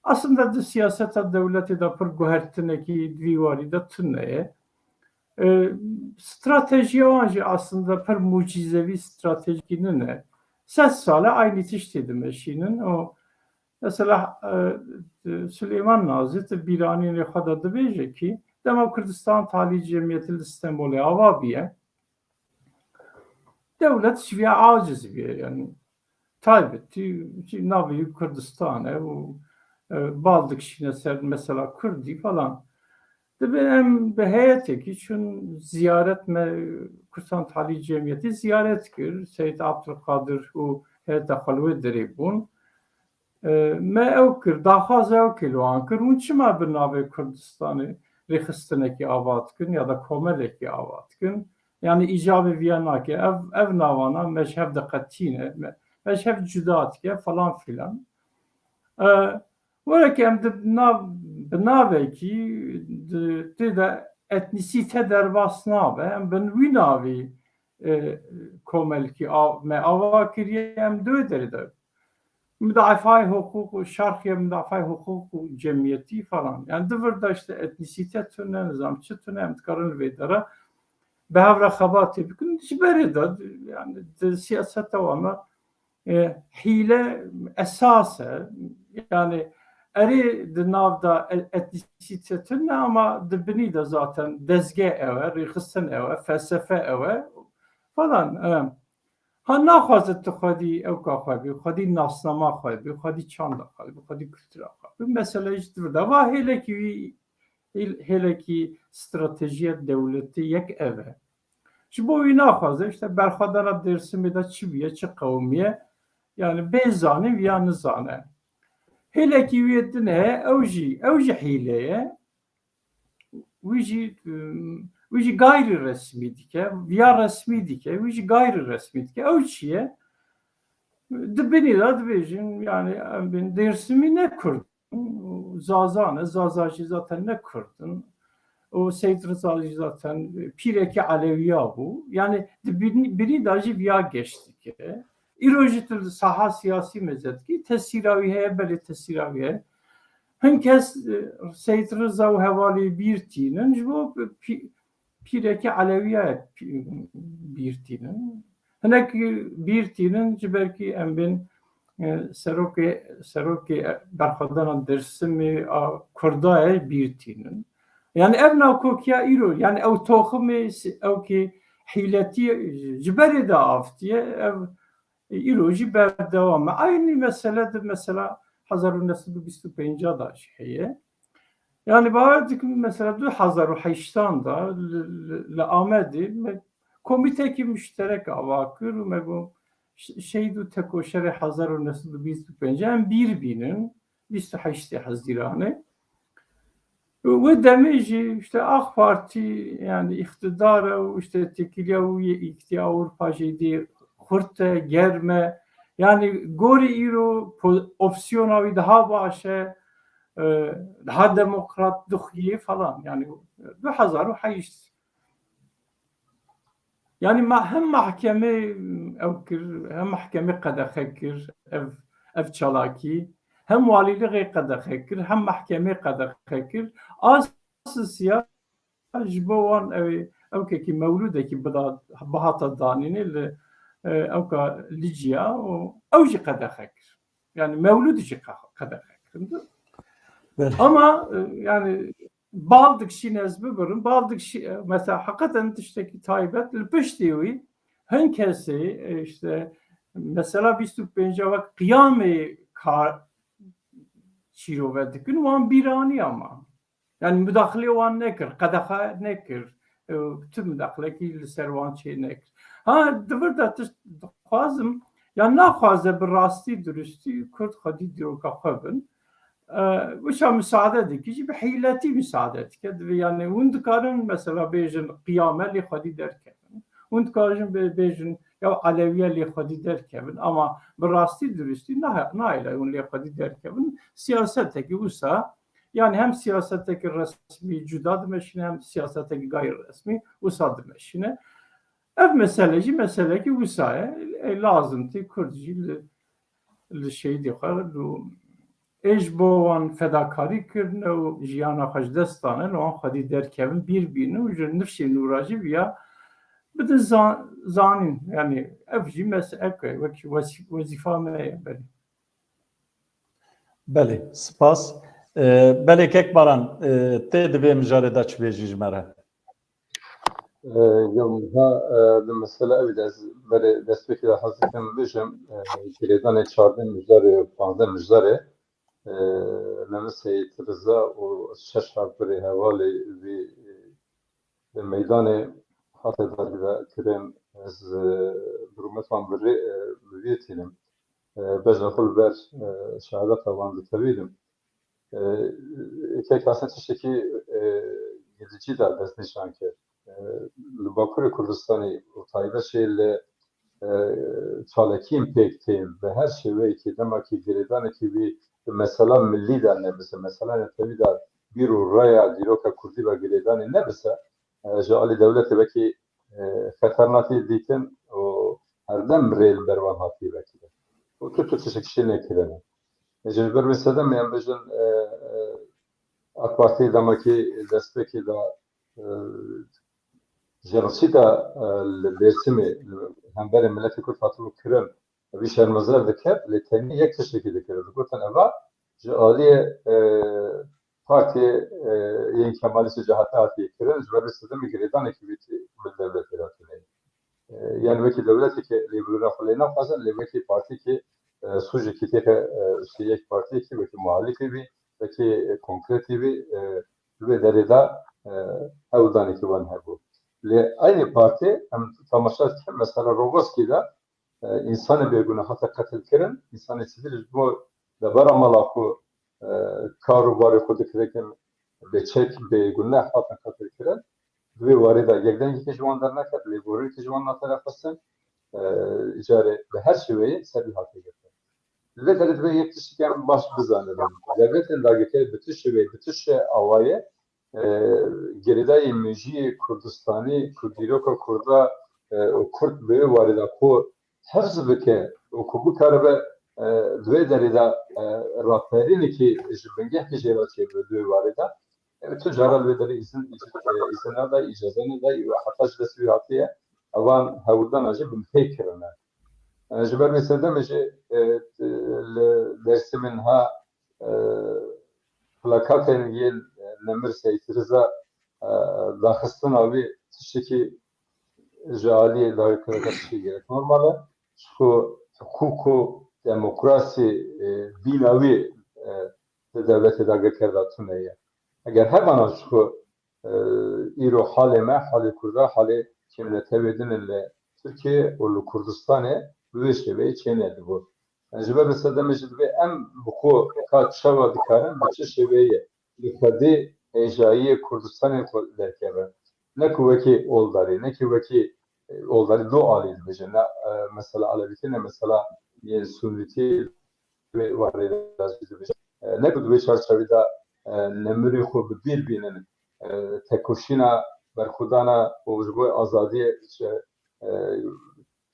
aslında di siyaseta dewletê de pir guhertinekî di vî warî de tune ye. E, stratejiya wan jî aslında pir mucîzevî stratejîkî nine. Sed sal e aynî tiştê dimeşînin. O, mesela, e, Silêman Nazî di bîranînê xwe de dibêje kî dema Kurdistan Talî Cemiyetî li Stenbolê ava bûye, dewlet ji vîya aciz bûye, yani taybetî jî navê wî Kurdistan e û, e, bal dikişîne ser mesela Kurdî falan. Dibe em bi heyetekî çûn ziyaret, me Kurdistan Talî Cemiyetî ziyaret kir. Seyîd Abdulkadir û heyeta xwe li wê derê bûn. E, me ew kir, daxwaza ew kê li wan kir. Hûn çima bi navê Kurdistanê rêxistinekî ava dikin ya da komelekî ava dikin? Yani îcabê viya nake. Ev, ev navana me ji hev diqetîne, me, me ji hev cuda dike falan filan. E, were ki em di nav, bi navekî di, tê de etnisîte derbas nabe. Em bin wî navî, e, komelkî av, me ava kiriye, em di wê derê de mudaifayê huquq û şerxiye mudaifayê huquq û cemiyetî falan. Yani di vir de işte etnisîte tune, nizam çi tune, em dikarin li vê dere bi hev re xebatê bikin. Ji berê de, yani di siyaseta wan de, e, hîle esas e. Yani erê di nav de e-, etnisîte tune ama di binî de zaten dezgeh ew e, rêxistin ew e, felsefe ew e falan. E, ha naxwaze tu xwedî ewka xwe bî, xwedî nasnama xwe bî, xwedî çanda xwe bî, xwedî kultura xwe bî. Mesele ji di vir de va hêlekî wî, hêl-, hêlekî stratejiya dewletê yek ev e. Ji bo wî naxwaze, işte berxwedana Dêrsimê de çi bûye, çi qewimiye, yani bê zanîn ya nizane. Hêlekî wê din heye, ew jî, ew jî hîle ye. Wî jî, wî jî gayrî resmî dike, ya resmî dike, wî jî gayrî resmî dike. Ew çi ye? Di binî de dibêjin, yani em bên Dêrsimî ne Kurd. Zaza ne, Zaza jî zaten ne Kurd in. Û Seyîd Riza jî zaten pîrekî Elewiya bû. Yani di binî, binî de jî viya geş dike. Îro jî tu li saha siyasî meze dikî, tesîra wî heye, belê tesîra wî heye. Hin kes, e, Seyîd Riza û hevalê bîr tînin, ji bo pî-, pîrekî Elewiya ye pî-, bîr tînin. Hinek bîr tînin, ji ber kî em bên, e, serokê, serokê berxwedana Dêrsimê a Kurda ye bîr tînin. Yani ev nakokiya îro, yani ew toximê si-, ew kê hîletî ji berê de avtiye, ev îro jî berdewam e. Aynî mesele di mesela hezar û neh sed û bîst û pênc de jî heye. Yani bawer dikim mesela du hezar û heştan de li, li, li Amedê me komîtekî muşterek ava kir û me got, ş-, şehîd û tekoşerê hezar û neh sed û bîst û pênc em bîr bînin, bîst û heştê Hezîranê. Wê demê jî işte AK Partî, yani îqtidar e û işte têkiliya wî yê Îtîhadê Ewropa jî dê xurt e, germ e. Yani gorî îro po-, opsiyona wî daha baş e, e, daha demokrat dixuyê falan. Yani du hezar û heşt. Yani ma-, hem mahkemê ew kir, hem mahkemê qedexe kir, ev, ev çalakî, hem walîlixê qedexe kir, hem mahkemê qedexe kir. Asisiya ji bo wan ew, ew kekî mewlûdekî bida-, bihata danînê li, e, ewka Licya û ew jî qedexe kir. Yani mewlûd jî qe-, qedexe kirin. Belê. Ama, e, yani bal dikişîn ez bibirim. Bal dikişî, e, mesela heqeten tiştekî taybet li piştî wî hin kesê, e, işte mesela bîst û pênc wek qiyamê kar çîrove dikin, wan bîranî ama. Yani mudaxilê wan nekir, qedexe nekir. E, tu mudaxilekî li ser wan çê nekir. Ha, di vir de tişt dixwazim, ya naxwaze bi rastî durustî Kurd xwedî dîroka xwe bin. E, wisa misade dikî jî bi hîletî misade dike. Divê yani hûn dikarin mesela bêjin qiyame lê xwedî derkevin. Hûn dikarin bê-, bêjin ya Elewiya lê xwedî derkevin, ama bi rastî durustî nahe-, nahêle hûn lê xwedî derkevin. Siyasetekî wisa, yani hem siyasetekî resmî cuda dimeşîne, hem siyasetekî gayr resmî wisa dimeşîne. Ev mesele jî meselekî wisa ye. E, lazim tê Kurd jî li, li şehîdê xwe û ê ji bo wan fedakarî kirine û jiyana xwe ji dest dane, li wan xwedî derkevin, bîr bînin û ji nifşên nû re jî viya bidin zan-, zanîn. Yani ev jî mes-, ev wek wezî-, wezîfa me ye belê. Belê, spas. Ee, belê kek Baran, e, tê di vê mijarê de çi bêjî ji me re? Ee, ya ha, e, di mesele ev de ez berê destpêkê de hez dikim bêjim, e, girêdanê çardeh mijdarê û panzdeh mijdarê, e, Nemir Seyîd Riza û şeş hevbirê hevalê vî, e, meydanê hate darbe kirin. Ez, e, bi rûmet wan bi rê, e, bi vê tînim. E, bejna xwe li ber, e, şehadeta wan ditewînim. E, kek Hasan tiştekî, e, girîdayî de destnîşan kir. E, li Bakurê Kurdistanê û taybet jî li, e, çalakiyên pêk tên, bi her şêweyekî, demakî girêdanekî wî di mesela milî de nebise, mesela netewî de bîr û raya dîroka kurdî ve girêdanê nebise, e, ji alî dewletê wekî, e, xeternak tê dîtin û herdem rê li ber wan hatiye vekirin. Û tu, tu tiştek şê nekirine. E, ji ber wê sedemê em bêjin, e, e, AK Partî demakî destpêkê de, e, jenosîda, e, li Dêrsimê, li hemberê miletê Kurd hatibû kirin, vî şermezar diket, lê tenê yek tiştekî dikirin. Digotin eva ji aliyê, e, partiyê, e, yên Kemalîst û C H P hatiye kirin, ji ber wê sedemê girêdanekî wî tê li dewletê de tune ye. E, yani wekî dewleteke lêbirina xwe lê naxwazin, lê wekî partiyekî, e, sûcekî têxe, e, işte yek partiyekî wekî muhalîfê bî, wekî, e, konkretî bî, e, li vê derê de, e, hewldanekî wan hebû. Lê eynî partî, em temaşe dikin, mesela Roboskî de, e, însanê bêgune hate qetilkirin, însanê sivîl ji bo debara mala xwe, e, kar û barê xwe dikirin, bêçek, bêgune hatin qetilkirin. Di vê warê de yekdengekî ji wan derneket, lêborînekî ji wan nate derxistin. E, îcarê bi her şêweyê ser wî hatiye girtin. Li vê derê divê yek tiştekî em baş bizanin. Dewletên dagirker bi tu şêweyê, bi tu şe-, awayê, e, girêdayî mejiyê Kurdistanî, ku dîroka Kurda, e, û Kurd bi wê warê de ku hifz bike û ku bikaribe, e, di wê derê de, e, raperînekî ji bingehkî jê re çêbibe di wê warê de. E, tu cara li wê derê îzin, îzin, e, îzin neda, îcaze neda, û heta ji destê wî hatiye, evan hewldana jî binpê kirine. E, ji ber wê sedemê jî, e, li Dêrsimê niha, e, plakatên yên, e, Nemir Seyîd Riza, e, daxistina wî tiştekî ji aliyê dagirkereka tiştekî gelek normal e. Ji ku hukuk û demokrasî, e, bîna wî, e, di dewletê dagirker de tune ye. Eger hebana ji ku, e, îro halê me, halê Kurda, halê kêmnetewê din li Tirkiye û li Kurdistanê bi vê şêweyê çênedibû. Ji ber wê sedemê jî divê em bi xwe ka çawa dikarin, bi çi şêweyê li xwedî hêjayiyê Kurdistanê xwe derkeve. Ne ku wekî oldarî, ne ku wekî, e, oldarî du alî dibêje. Ne, e, mesela alevîtî, ne mesela yê sunîtî wê warê de jî dibêje. E, ne ku di wê çarçevî de, e, nemirî xwe bi bîr bînin, e, tekoşîna berxwedana û ji bo azadiyê, e,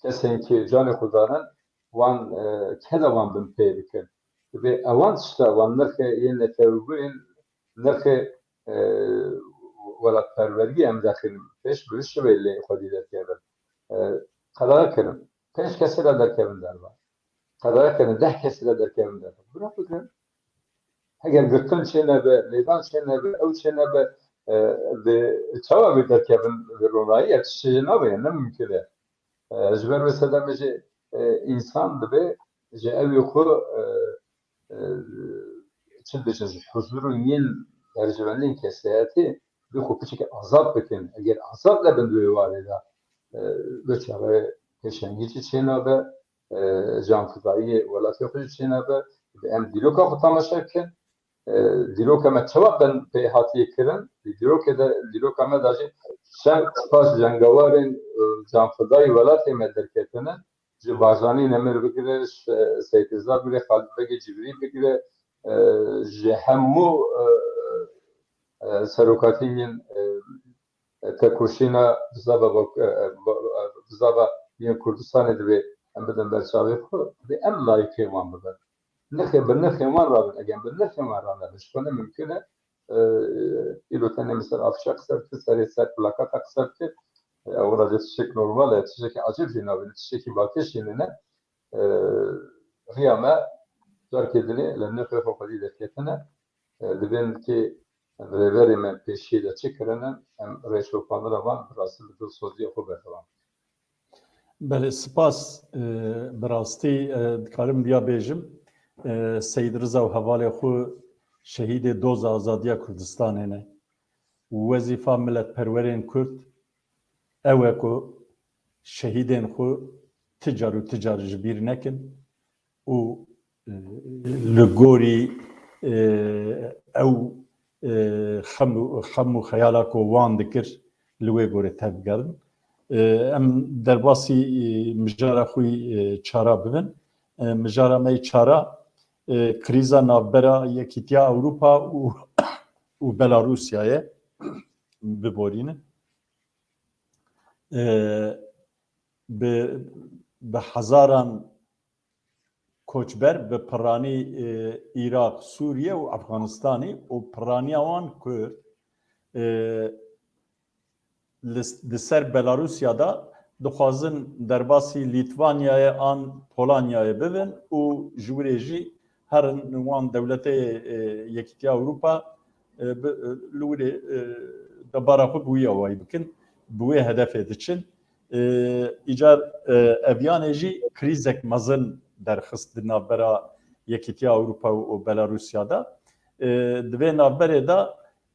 kesên ku canê xwe danin, wan, e, keda wan binpê bikin. Divê ewan tişta, wan nirxê yên netewîbûyên, nirxê, e, welatperweriyê em dexînin pêş, bi vî şivê lê xwedî derkevin. E, qedexe kirin. Pênc kesê re derkevin derve. Qedexe kirin, deh kesê re derkevin derve. Bira bigirin. Heger girtin çênebe, lêdan çênebe, ew çênebe, e, di çawa wê derkevin, bi ronahî, ev tiştê jê nabe, ne mimkun e. E, ji ber wê sedemê jî, e, însan divê ji ewê xwe, e, e, çi dibêjin, ji huzur û yên berjewendiyên kesayetê divê xwe piçekî azad bikin. Eger azad nebin di wê warê de, e, bi çaxê pêşengî jî çênabe, e, canfidayiyê welatê xwe jî çênabe. Divê em dîroka xwe temaşe bikin. E, dîroka me çawa bin pê hatiye kirin? Di dîrokê de, dîroka me de jî çend spas cengewarên, e, canfidayî welatê me derketine, ji Barzanî Nemir bigire, Seyid Rıza bigire, Xalid Begê Cibrî bigire, e, ji hemû, e, e, serokatiyên, e, tekoşîna bizava, e, e, bizava yên Kurdistanê divê em bidin ber çavê xwe, divê em layîqê wan bibin. Nirxê, bi nirxê wan rabin. Eger bi nirxê wan ranebin, ji xwe ne mimkun e. E, îro tenê min ser afişa qise bikir, serê ser plakata qise bikir. E, ew radyo tiştek normal e, tiştekî ecêb jî nabîne, tiştekî balkêş jî nîne. E, riya me carkê dinê li nirxê xwe xwedî derketine. E, dibên ki rêberê me pêşiyê de çi kirine, em rêşopandina van bi rastî bi dilsoziya xwe berdewam bikin. Belê, spas. E, bi rastî, e, dikarim viya bêjim, e, Seyid Riza û hevalê xwe şehîdê doza azadiya Kurdistanê ne. Wezîfa miletperwerên Kurd ew e ku şehîdên xwe ti car û ti car ji bîr nekin û, e, li gorî, e, ew, e, xem û, xem û xeyala ku wan dikir, li wê gorê tevbigerin. E, em derbasî, e, mijara xwe yî, e, çara bibin. E, mijara me yî çara, e, krîza navbera Yekîtiya Ewropa û, û Belarûsyayê biborînin. E, bi, bi hezaran koçber bi piranî, e, Iraq, Sûriye û Efxanistanî û piraniya wan Kurd, e, li, di ser Belarûsya de dixwazin derbasî Lîtvanyayê an Polonyayê bibin û ji wirê jî herin wan dewletê, e, Yekîtiya Ewropa, e, bi, e, li wirê, e, debara xwe bi wî awayî bikin, bi wê hedefê diçin. E, îcar, e, eviyanê jî krîzek mezin derxist di navbera Yekîtiya Ewropa û Belarûsya de. E, di vê navberê de,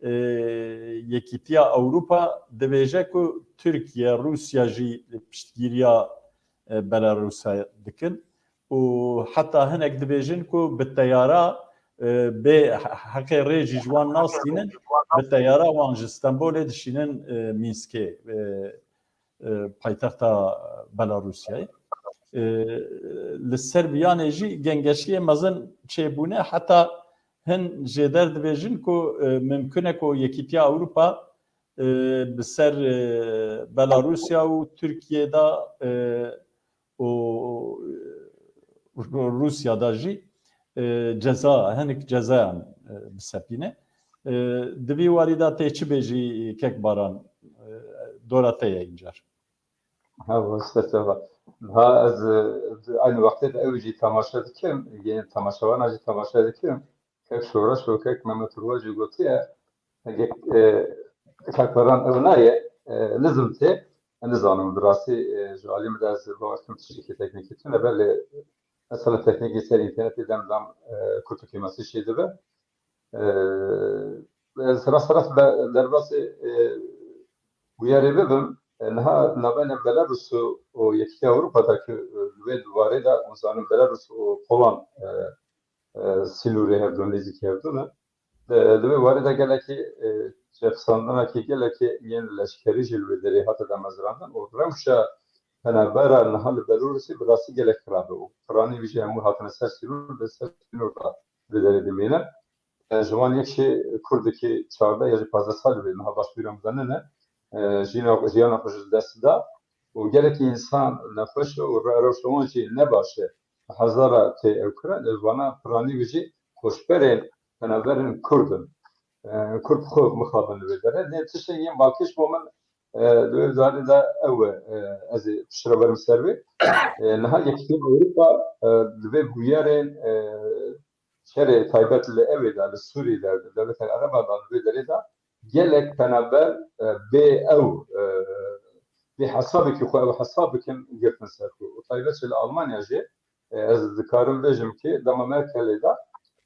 e, Yekîtiya Ewropa dibêje ku Tirkiye, Rûsya jî piştgiriya, e, Belarûsya dikin û heta hinek dibêjin ku bi teyara, e, bê he-, heqê rê jî ji wan nastînin, bi teyara wan ji Stenbolê dişînin, e, Mînskê, e, e, paytexta Belarûsyayê. E, li ser viyanê jî gengeşiyê mezin çêbûne, heta hin jêder dibêjin ku, e, mimkun e ku Yekîtiya Ewropa, e, bi ser, e, Belarûsya û Tirkiye de, e, û, e, Rûsya de jî, e, ceza, hinek cezayan, e, bisepîne. E, di vî warî de tê çi bêjî kek Baran, e, dora te ye încar. Ha, baş, serçava. Ha, ez, e, aynı wextê de ew jî temaşe dikim, yê temaşevana jî temaşe dikim. Kek Şoreş û kek Mehmet Urwa jî gotiye, heke, e, kek Baran ew nayê, e, nizim tê, nizanim bi rastî, e, ji alî min de ez bawer dikim tiştekî teknîkî tune be, lê mesela teknîkî ser înternetê dem dem, e, kurt û kêmasî çêdibe. E, ez rast rast be-, derbasê, e, bûyerê bibim. E, niha navbeyna Belarus û, û Yekîtiya Ewropa de ku, e, li wê warê de, hûn zanin Belarus û Polan, e, e, sînorê hevdû, nêzîkî hevdû ne. Di, di wê warê de gelekî, e, çepsandinekî gelekî yên leşkerî jî li wê derê hate damezrandin û rewşa penabera niha li Belarusê bi rastî gelek xirab e û piranî wî jî hemû hatine ser sînor, li ser sînor de li wê derê dimîne. E, ji wan yek jî kurdekî çardeh ya jî pazdeh sal wê niha baş bîra min de nine. E, jiyana, jiyana xwe ji dest da û gelekî însan nexweş e û re-, rewşa wan jî ne baş e. Hezara tê ew kirin, li vana piranî wî jî koçberên penaberên kurd in. E, kurd xwe mixabin li wê derê. Lê tiştên yên balkêş bo min, e, li wê darê de ew e, e, ez ê piştre berim ser wê. E, niha Yekîtiya Ewropa, e, divê bûyerên, e, şerê taybet li ewê de, li Sûrî de, li dewletên Ereba de, li vê derê de gelek penaber, e, bê ew, e, bê hesabekî xwe ew hesab bikin girtin ser xwe. Û taybet jî li Almanya jî, e, ez dikarim bêjim ki dema Merkelê de,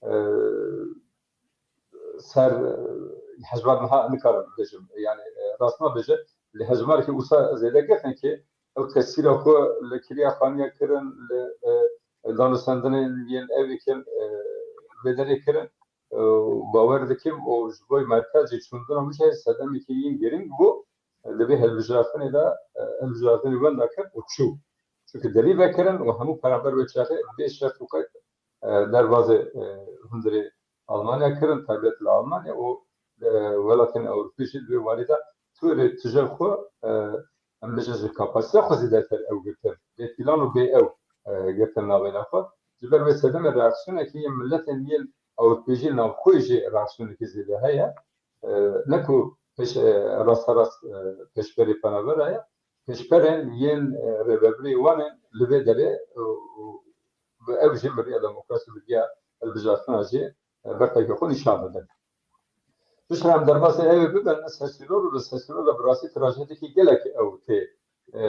e, ser, e, hejmar niha nikarim bêjim. Yani, e, rast nabêje, li hejmarekî wisa zêde girtin ki ew tesîra xwe li kiriya xaniya kirin, li, e, danûstendinên yên evî kirin, e, vê derê kirin. E, bawer dikim û ji bo Merkel jî çûndina wî jî sedemekî yên girîng bû. e, di vê hilbijartinê de, e, hilbijartinê wenda kir û çû. Çunke derî vekirin û hemû peramber wê çaxê bê şert û qeyd, e, derbazê, e, hundirê Almanya kirin, taybet li Almanya û, e, welatên Ewropî jî di wê warî de tûrê tije xwe, e, em bêjin ji kapasite xwe zêdetir ew girtin. Bê pîlan û bê ew, e, girtin navêna xwe. Ji ber wê sedemê reaksiyonekî yên miletên yên Ewropî jî navxwe jî reaksiyonekî zêde heye. E, ne ku pêş, e, rasterast, e, pêşberê penabera ye. Pêşberên yên, e, rêvebirê wan in li vê derê, e, û bi ev jî bi riya demokrasî, bi riya hilbijartina jî, e, berxwedî xwe nîşan didin. Piştre em derbasî ew ê bibin, li ser sînor û li ser sînor de bi rastî trajediyekî gelek ew tê, e,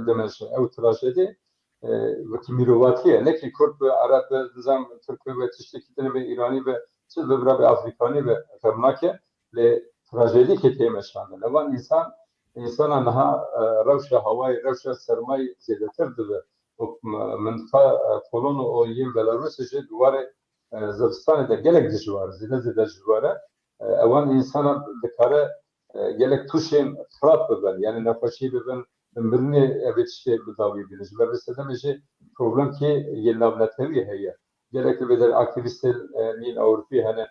dimeşin. Ew trajedî, e, wekî mîrovatî ye. Nekî Kurd be, Ereb be, nizam Tirk be, tiştekî din be, Îranî be, çi be, bira be, Afrîkanî be, xem nake. Lê trajediyekê tê meşandin. Evan însan, însana niha, e, rewşa hawayê, rewşa sermayê zêdetir dibe. Û m-, mintiqa, e, Polonya û yên Belarusê jî di warê, e, zivistanê de gelek dijwar, zêde zêde dijwar e. E, ewan însana dikare, e, gelek tûşên xirab bibin, yani nexweşî bibin, bi mirinê ev ê tiştê bi dawî bînin. Ji ber vê sedemê jî problemkê yên navnetewî heye. Gelek li vê derê aktîvîstên, e, yên Ewropî hene,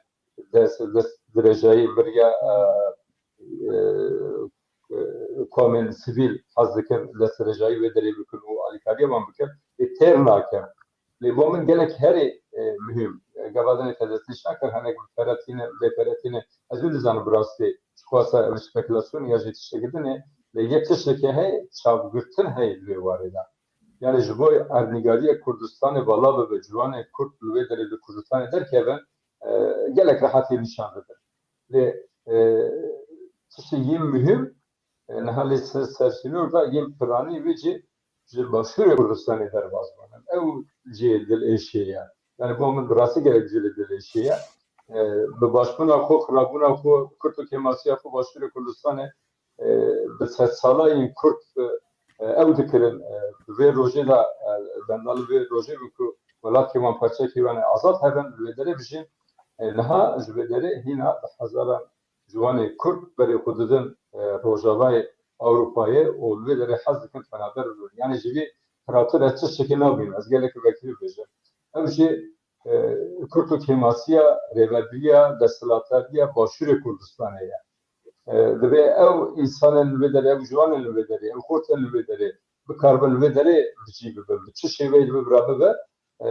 dest, dest dirêjayî biriya, e, e, e, komên sivîl hez dikin dest dirêjayî wê derê bikin û alîkariya wan bikin. Ê têr nakin. Lê bo min gelek herî, e, muhîm, e, gava dinê te destnîşan kir, hinek bi pere tîne, bê pere tîne, ez wê nizanim bi rastî çiqasa ev spekulasyonê ya jî tiştekî din e, lê yek tiştekê heye, çavgirtin heye di vê warê de. Yani ji bo erdnîgariya Kurdistanê vala bibe, ciwanên Kurd li wê derê li Kurdistanê derkevin, e, gelek rehetî nîşan didin. Lê, e, tiştê yên muhîm, e, niha lê ser, ser sînor de yên piranî wê cî ji Başûrê Kurdistanê derbas bûne. Ew cihê dilêşê ye. Yani bo min bi rastî gelek cihê dilêşê ye. E, bi başbûna xwe, xirabûna xwe, Kurd û kêmasiya xwe Başûrê Kurdistanê, e, bi sedsalayên Kurd, e, ew dikirin, e, bi vê rojê de, e, benda li vê rojê bû ku welatê wan, parçekî wan ê azad hebin, li wê derê bijîn. E, niha ji vê derê hîna bi hezaran ciwanê Kurd berê xwe didin, e, Rojavayê Ewropayê û li vê derê hez dikin penaber bibin. Yani ji vî xirabtir ez tiştekî nabînim. Ez gelekî vekirî bêjim. Ev jî, e, Kurd û kêmasiya rêvebiriya, desthilatdariya Başûrê Kurdistanê ye. E, divê ew însanên li vê derê, ew ciwanên li vê derê, ew xortên li vê derê bikaribin li vê derê bi cî bibin. Bi çi şêweyê dibe bira bibe, e,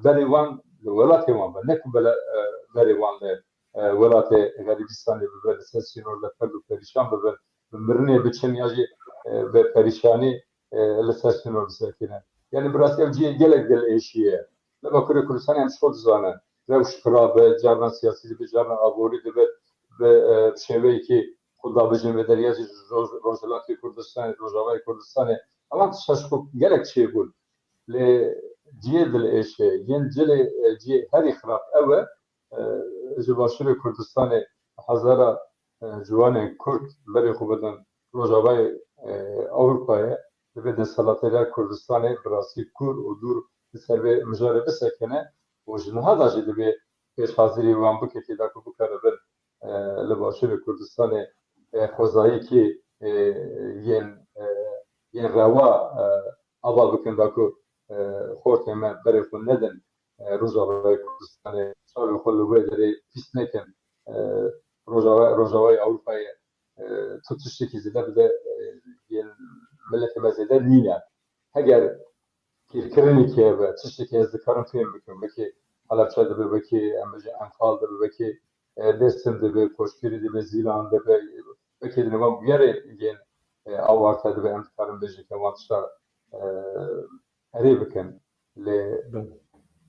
berê wan li welatê wan be. Ne ku bele, e, berê wan li, e, welatê Xerîbistanê bibe, li ser sînor de perd û perîşan bibin, bi mirinê biçin ya jî, e, bi perîşanî, e, li ser sînor bisekinin. Yani bi rastî ev cihê gelek dilêşî ye. Li Bakurê Kurdistanê em ji xwe dizanin. Rewş xirab e, carna siyasî dibe, carna aborî dibe, bi, e, bi şêweyekî xwe dabijin vê derê ya jî roj-, Rojhilatê Kurdistanê, Rojavayê Kurdistanê. Ewan tişta ji xwe gelek çêbûn. Lê cihê dilêşê, yên cilê, e, cihê herî xirab ew e, e, ji Başûrê Kurdistanê hezara, e, ciwanên Kurd berê xwe bidin Rojavayê, e, Ewropayê, divê desthilatdariya Kurdistanê bi rastî kûr û dûr li ser vê mijarê bisekine û ji niha de jî divê pêşhazirî wan bike tê de ku bikaribin, e, li Başûrê Kurdistanê, e, xwezayîkî, e, yên, e, yên rewa, e, ava bikin da ku, e, xortê me berê xwe nedin, e, Rojavayê Kurdistanê, çavê xwe li wê derê pîs nekin. E, Rojava-, Rojavayê Ewropayê, e, tu tiştekî zêde bide, e, yên miletê me zêde nîne. Heger kêrkirinekî hebe, tiştekî ez dikarim fêm bikim, wekî Helebçe dibe, wekî em bêjin Enfal dibe, wekî, e, Dêrsim dibe, Koçgirî dibe, Zîlan dibe, wekî di nêvan bûyerê yên, e, awarte dibe, em dikarin bêjin ke wan tişta, e, erê bikin. Lê Belê.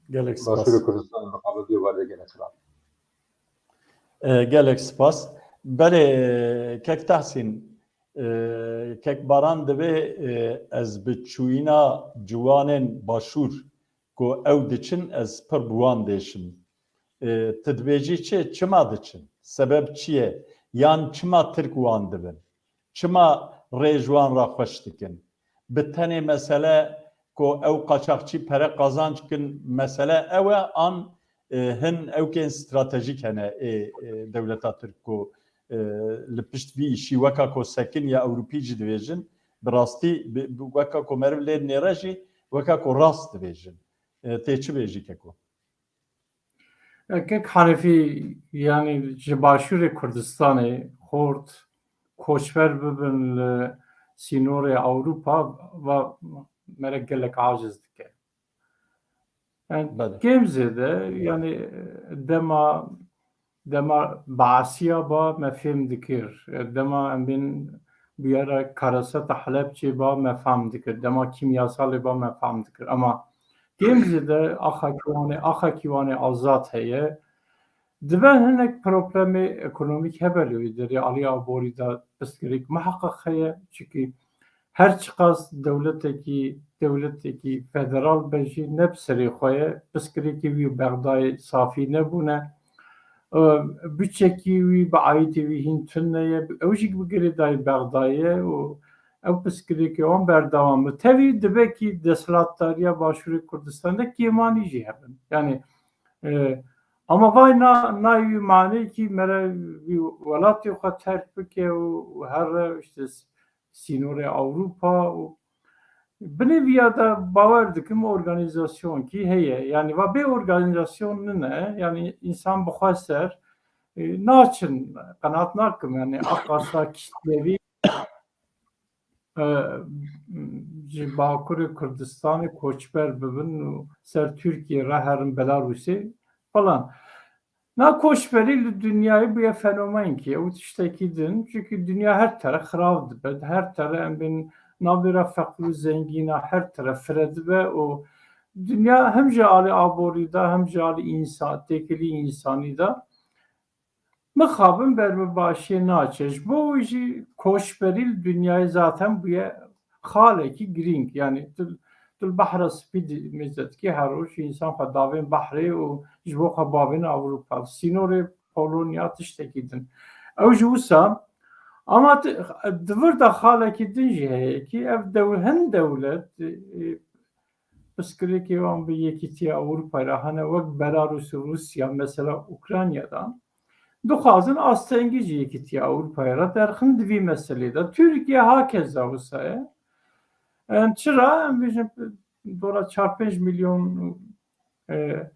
Gelek spas. Başûrê Kurdistanê miqabil vê warê de gelek xirab. E, gelek spas. Belê, e, kek Tahsîn, e, kek Baran dibê, e, ez bi çûyîna ciwanên Başûr ku ew diçin, ez pir bi wan dêşim. E, tu dibêjî çi? Çima diçin? Sebeb çi ye? Yan çima Tirk wan dibin? Çima rê ji wan re xweş dikin? Bi tenê mesele ku ew qaçaxçî pere qazanc kin, mesele ew e, an, e, hin ewkên stratejîk hene ê, e, dewleta Tirk ku e, li pişt vî îşî weka ku sekiniye Ewropî jî dibêjin, bi rastî bi, bi, weka ku meriv lê nêre jî weka ku rast dibêjin. E, tê çi bêjî keko? Kek Hanifî, yanî ji Başûrê Kurdistanê xort koçber bibin li sînorê Ewropa, va mere gelek aciz dike. Yani, Belê. Kêm zêde, yani, dema, dema Baasiya ba me fêm dikir. Dema em bên bûyera kareseta Helebçê ba me fam dikir. Dema kîmyasalê ba me fam dikir. Ama kêm zêde axa ki wane, axa ki wane azad heye. Dibe hinek problemê ekonomîk hebe li wî derê, alî aborî de pirsgirêk miheqeq heye. Çikî her çiqas dewletekî, dewletekî federal be jî ne bi serê xwe ye, pirsgirêkê wî û Bexdayê safî nebûne. E, Biçekî wî bi aîdê wî hîn tune ye. Ew jî bi girêdayî Bexdayê ye û ew pirsgirêkê wan berdewam e. Tevî dibe kî desthilatdariya Başûrê Kurdistanê kêmanî jî hebin. Yani, e, ama vay na, nayê wî manê kî mere wî welatê xwe terk bike û, û here işte sînorê Ewropa û binê viya de bawer dikim organîzasyon kî heye. Yani va bê organîzasyon nine, yani însan bi xwe ser, e, naçin, qenaat nakim, yani aqasa kitlevî, e, ji Bakurê Kurdistanê koçber bibin û ser Tirkiye re herin Belarusê falan. Na koçberî li dinyayê bûye fenomenkî, ew tiştekî din. Çunkî dinya her tere xirab dibe, her tere em bên nabêra feqîr û zengîna her tere fire dibe û dinya hem ji alî aborî de hem ji alî însan, têkilî însanî de mixabin berbibaşiyê naçe. Ji bo wî jî koçberî li dinyayê zaten bûye xalekî girîng. Yani tu, tu li Behra Spî mêze dikî her roj însan xwe davên behrê û ji bo xwe bavên Ewropa. Sînorê Polonya tiştekî din. Ew ji wisa ama di vir de xalekî din jî heye kî ev dew-, hin dewlet, e, pirsgirêkê wan bi Yekîtiya Ewropayê re hene, wek Belarus û Rûsya, mesela Ukraynada, dixwazin astengî ji Yekîtiya Ewropayê re derxin di vî meselê de. Tirkiye hakeza wisa ye. Em çira, em bêjin, dora çar pênc milyon, e,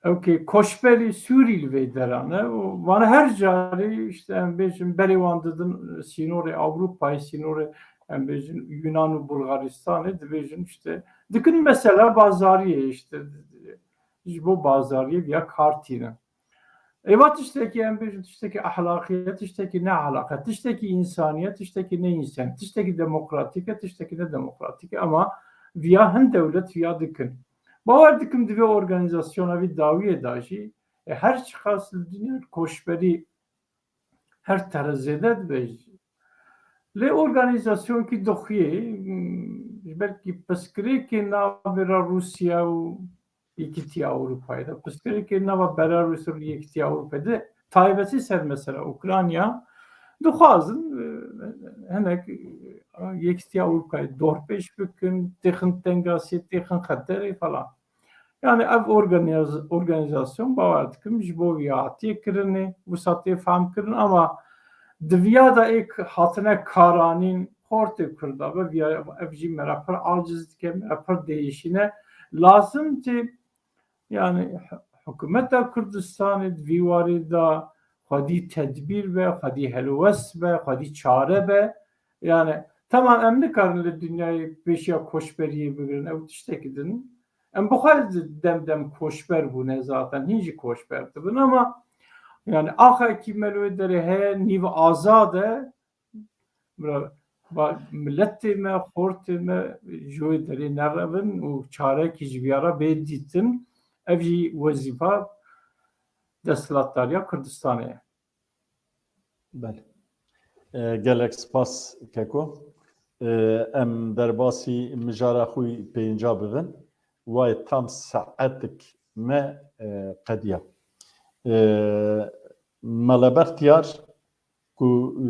ew kê koçberî Sûrî li vê deran e û vana her carî, işte, em bêjin, berê wan didin sînorê Ewropayê, sînorê, em bêjin, Yunan û Bulgaristanê, dibêjin, işte, dikin mesela bazariyê, işte, ji bo bazariyê viya kar tînin. Êva tiştekî, em bêjin, tiştekî ehlaqî ye, tiştekî ne ehlaqî ye, tiştekî însanî ye, tiştekî ne însanî, tiştekî demokratîk e, tiştekî ne demokratîk e, ama viya hin dewlet viya dikin. Bawer dikim divê organîzasyona vî dawiyê de jî, e, her çiqas li dinya koçberî her tere zêde dibe jî. Lê organîzasyonkî dixuyê, hmm, ji belkî pirsgirêkê navbêra Rûsya û Yekîtiya Ewropayê de, pirsgirêkê nava Belarus û Yekîtiya Ewropayê de, taybetî ser mesela Ukrayna, dixwazin, e, hinek, e, Yekîtiya Ewropayê dorpêç bikin, têxin tengasiyê, têxin xeterê falan. Yani ev organîz-, organîzasyon, bawer dikim, ji bo viya hatiye kirinê, wisa tê fehm kirin, ama di viya de ê k-, hatine karanîn xortê Kurda be, viya ev jî me re pir aciz dike, me re pir diêşîne. Lazim tê, yani, hi-, hikûmeta Kurdistanê di vî warî de xwedî tedbîr be, xwedî helwest be, xwedî çare be. Yani, temam em nikarin li dinyayê pêşiya koçberiyê bigirin, ew tiştekî din. Em bi xwe dem dem koçber bûne zaten, hîn jî koçber dibin ama, yani, axekî me li wê derê heye, nîv azad e. Bira, ba-, miletê me, xortê me ji wê derê nerevin û çarekî ji viya re bê dîtin. Ev jî wezîfa desthilatdariya Kurdistanê ye. Belê. E, gelek spas Keko. E, em derbasî mijara xwe yê pênca bibin. Wayê tam saetik me, e, qediya. E, Mele Bextiyar ku, e,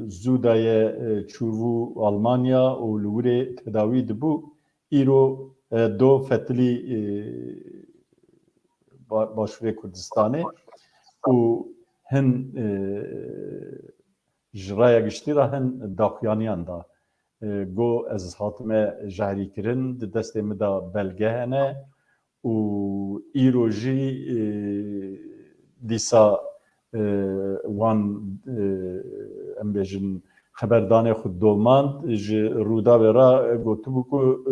zû daye, e, çûbû Almanya û li wirê tedawî dibû, îro, e, do fetilî, e, ba-, Başûrê Kurdistanê û hin, e, ji raya giştî re hin daxuyaniyan da. E, got, ez hatime jehrîkirin, di destê min de belge hene û îro jî, e, dîsa, e, wan, e, em bêjin, xeberdanê xwe domand, ji Rûdawê re gotibû ku,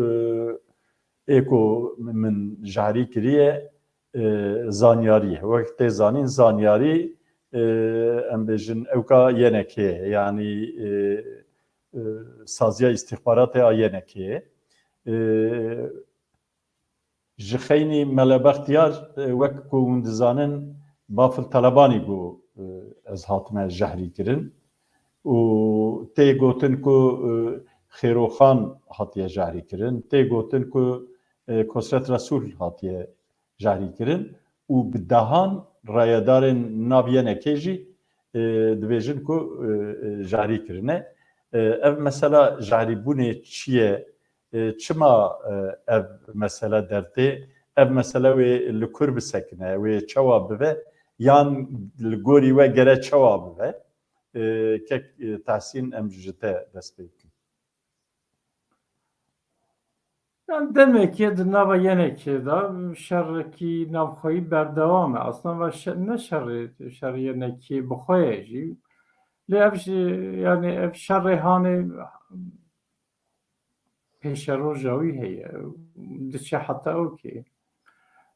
e, ê ku min jehrî kiriye, e, zanyarî ye. Wek tê zanîn, zanyarî, e, em bêjin, ewka Y N K'ê ye. Yanî, e, e, saziya îstîxbaratê a Y N K'ê ye. E, ji xeynî Mele Bextiyar, e, wek ku hûn dizanin, Bafil Telebanî got, e, ez hatime jehrî kirin. Û tê gotin ku, e, Xêroxan hatiye jehrî kirin. Tê gotin ku, e, Kosret Resûl hatiye jehrîkirin û bi dehan rayedarên nav Y N K'ê jî, e, dibêjin ku, e, e, jehrî kirine. E, ev mesela jehrîbûnê çi ye? E, çima, e, ev mesele dertê? Ev mesele wê li kur bisekine, wê çawa bibe? Yan li gorî we gere çawa bibe? E, kek, e, Tahsîn, em ji te dest pê bikin. Yan demekê di nava Y N K'ê de şerekî navxweyî berdewam e. Aslında va şe-, ne şerê, şerê Y N K'ê bi xwe ye jî. Lê ev jî, yani ev şerê hanê pêşeroja wî heye. Diçe heta ewkê.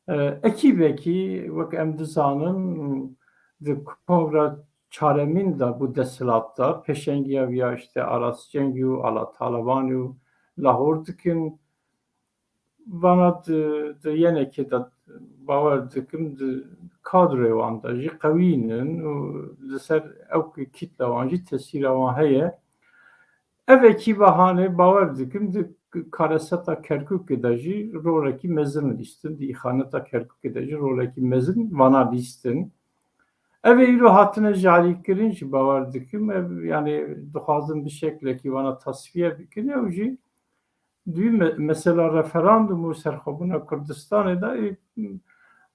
E, ekîbekî, wek em dizanin, di kongra çaremîn de bû desthilat da, pêşengiya viya işte Aras Cengî û Ala Talebanî û Lahor dikin. Vana di, di Y N K'ê de bawer dikim, di kadroyê wan de jî qewî nin û li ser ew kîtle wan jî tesîra wan heye. Ev ekîba hanê bawer dikim di kareseta Kerkûkê de jî rolekî mezin lîstin, di îxaneta Kerkûkê de jî rolekî mezin vana lîstin. Ev ê îro hatine jarîkirin jî bawer dikim. Ev, yani dixwazin bi şeklekî vana tasfiye bikin. Ew jî dû me-, mesela referandum û serxwebûna Kurdistanê de, e,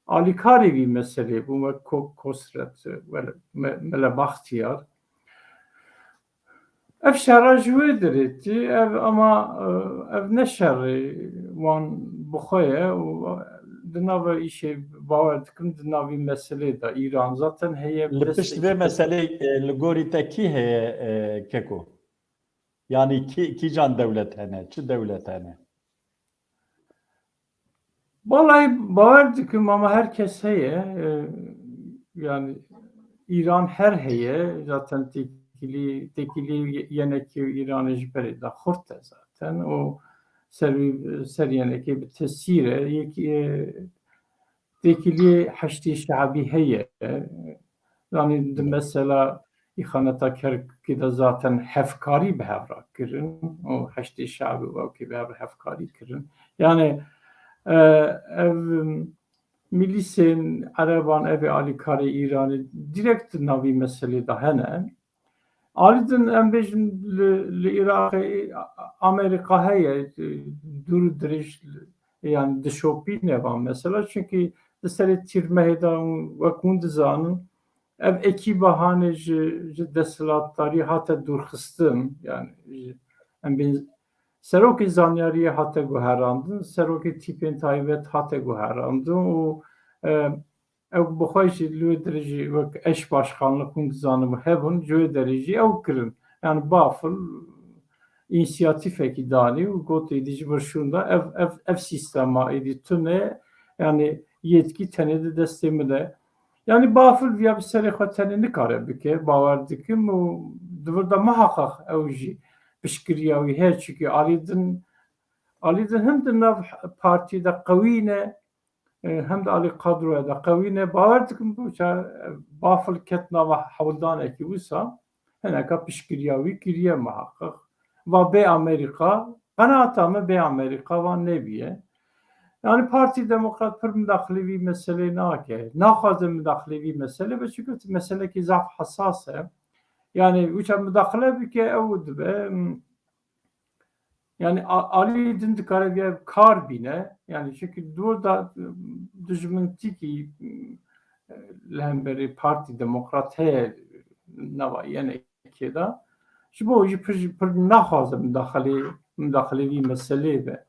alîkarê vî meselê bû, wek Ko-, Kosret, e, wele-, me-, Mele Baxtiyar. Ev şera ji wê derê tê, ev ama, e, ev ne şerê wan bi xwe ye û di nava îşê bawer dikim di navî meselê de Îran zaten heye. Li pişt vê meselê, e, li gorî te kî heye, e, Keko? Yanî kî, kîjan dewlet hene, çi dewlet hene? Vallahi bawer dikim ama her kes heye. E, yani Îran her heye. Zaten têkilî, têkilî Y N K û Îranê ji berê de xurt e zaten. O ser, ser Y N K bi tesîr e. Yek, e, têkiliyê Heşdî Şeabî heye. Yanî di mesela îxaneta Kerkûkê de zaten hevkarî bi hev re kirin û Heşdî Şeabî û ewkê bi hev re hevkarî kirin. Yani, e, ev milîsên Ereban, ev ê alîkarê Îranê direkt di navî meselê de hene. Alî din em bêjin li, li Iraqê Amerîka heye, dûr û dirêj, yani dişopîne van mesela. Çunkî di serê tîrmehê de wek hûn dizanin, ev ekîba hanê ji, ji desthilatdarî hate dûrxistin, yani ji, em bên serokê zanyariyê hate guherandin, serokê tîpên taybet hate guherandin û, e, ew bi xwe jî li wê dirê jî wek eş başkanlik hûn dizanin hebûn, ji wê derê jî ew kirin. Yani Bafil însiyatîfekî danî û gotê êdî ji vir şûnda ev, ev, ev sîstema êdî tune, yani yetkî tenê di destê min de. Yani Bafil viya bi serê xwe tenê nikare bike, bawer dikim û di vir de muheqeq ew jî piştgiriya wî heye, çunkî alî din, alî din hem di nav partî de qewî ne, e, hem de alî kadroya de qewî ne. Bawer dikim, bu ça, e, Bafil ket nava hewldanekî wisa, hineka piştgiriya wî kiriye muheqeq. Va bê Amerîka, qenaeta me bê Amerîka van nebîye. Yani Partî Demokrat pir midaxilê vî meselê nake. Naxwaze midaxilê vî meselê be, çunke meselekî zaf hesas e. Yani wisa midaxile bike, ew dibe, m, yani a-, alî din dikare vîya kar bîne. Yani çunkî dûr da, m, dijmintîkî, m, li hemberî Partî Demokrat heye nava yenekê de. Ji bo jî pir, pir naxwaze midaxilê, midaxilê vî meseleyê be.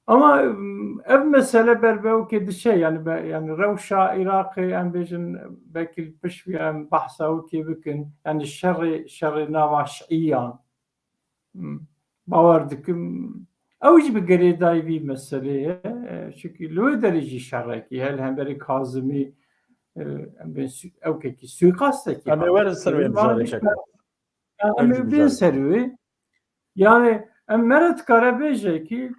Ama, em, ev mesele ber bi ewkê diçe, yani be, yani rewşa Iraqê, em bêjin, belkî li pişt vî em behsa ewkê bikin, yani şerê, şerê nava şiiyan. Hmm, bawer dikim, ew jî bi girêdayî vî meselê ye. E, çunkî li wê derê jî şerekî heye, li hemberî Kazimî, e, em bê su-, ewkekî suîqastekî Em ê heye. werin ser wê Wan mijarê jî kek. Ya, Em em jî ê bên mijarê. ser wê. Yani, em mere dikare bêje ki,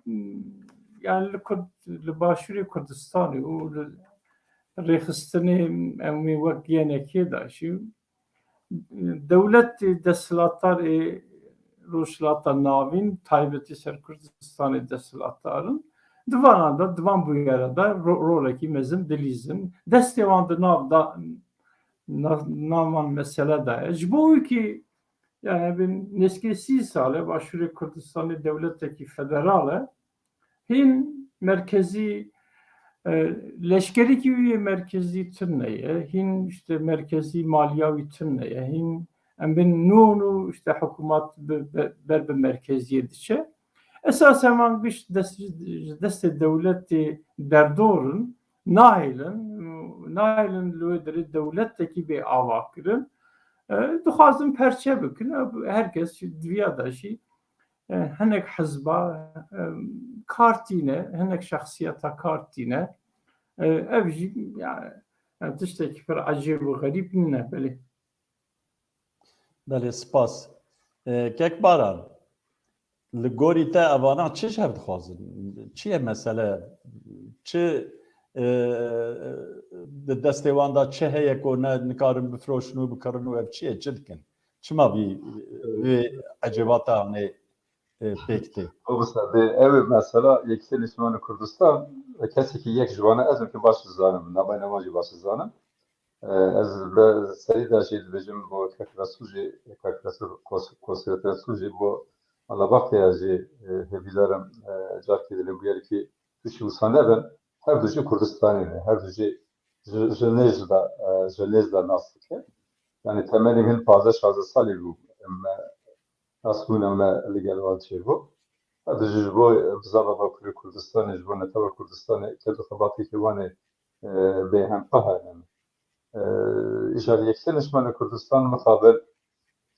yani li Kurd, li Başûrê Kurdistanê û li rêxistinê em wê wek yenekê de jî, dewletê desthilatdar ê Rojhilata Navîn, taybetî ser Kurdistanê desthilatdar in. Di vanan de, di van bûyera de ro-, rolekî mezin dilîzin. Destê wan di nav da, na-, nav van mesele de ye. Ji bo wî kî, yani, bin nêzkê sî sal e, Başûrê Kurdistanê dewletekî federal e. Hîn merkezî, e, leşkerîkî wî yê merkezî tune ye. Hîn, işte, merkezî maliya wî tune ye. Hîn, em bên nû nû, işte, hikûmat bi, bi, ber bi merkeziyê diçe. Esasen van giş dest, destê dewletê derdor in, nahêlin, nahêlin li wê derê dewletekî bê avakirin. E, dixwazin perçe bikin. E, her kes jî di viya de jî, e, hinek hizba, e, kar tîne, hinek şexsiyeta kar tîne. E, ev jî, yani, yani tiştekî pir ecêb û xerîb nîne, belê. Belê, spas. E, Kek Baran, li gorî te evana çi ji hev dixwazin? Çi ye mesele? Çi, e, di destê wan de çi heye ku ne nikarin bifiroşin û bikirin û ev çi ye? Çi dikin? Çima vî, vê ecêbata hane, e, pêk tê? Ew bi serdê, ew ê mesela Yekîtiya Niştimanê Kurdistan, kesekî yek ji wan e, ez wekî baş dizanim, navbeyna wan jî baş dizanim. E, ez bi serî de jî dibêjim bo Kek Resul jî, Kek Resul, Kos-, Kosret Resul jî bo Alabaxtaya jî, e, hêvîdar im, e, carkê dilê bûyerekî tiştî wisa nebin. Her du jî Kurdistanê ne, her du jî ji, ji nêz de, e, ji nêz de nas dike. Yani temenê min pazdeh şazdeh salî bû, me nas bûna me li gel wan çêbû. Her du jî ji bo bizava Bakurê Kurdistanê, ji bo netewa Kurdistanê, ked û xebatêkê wan ê, e, bêhempa hene. E, îcar Yekîtiya Niştimanê Kurdistan mixabin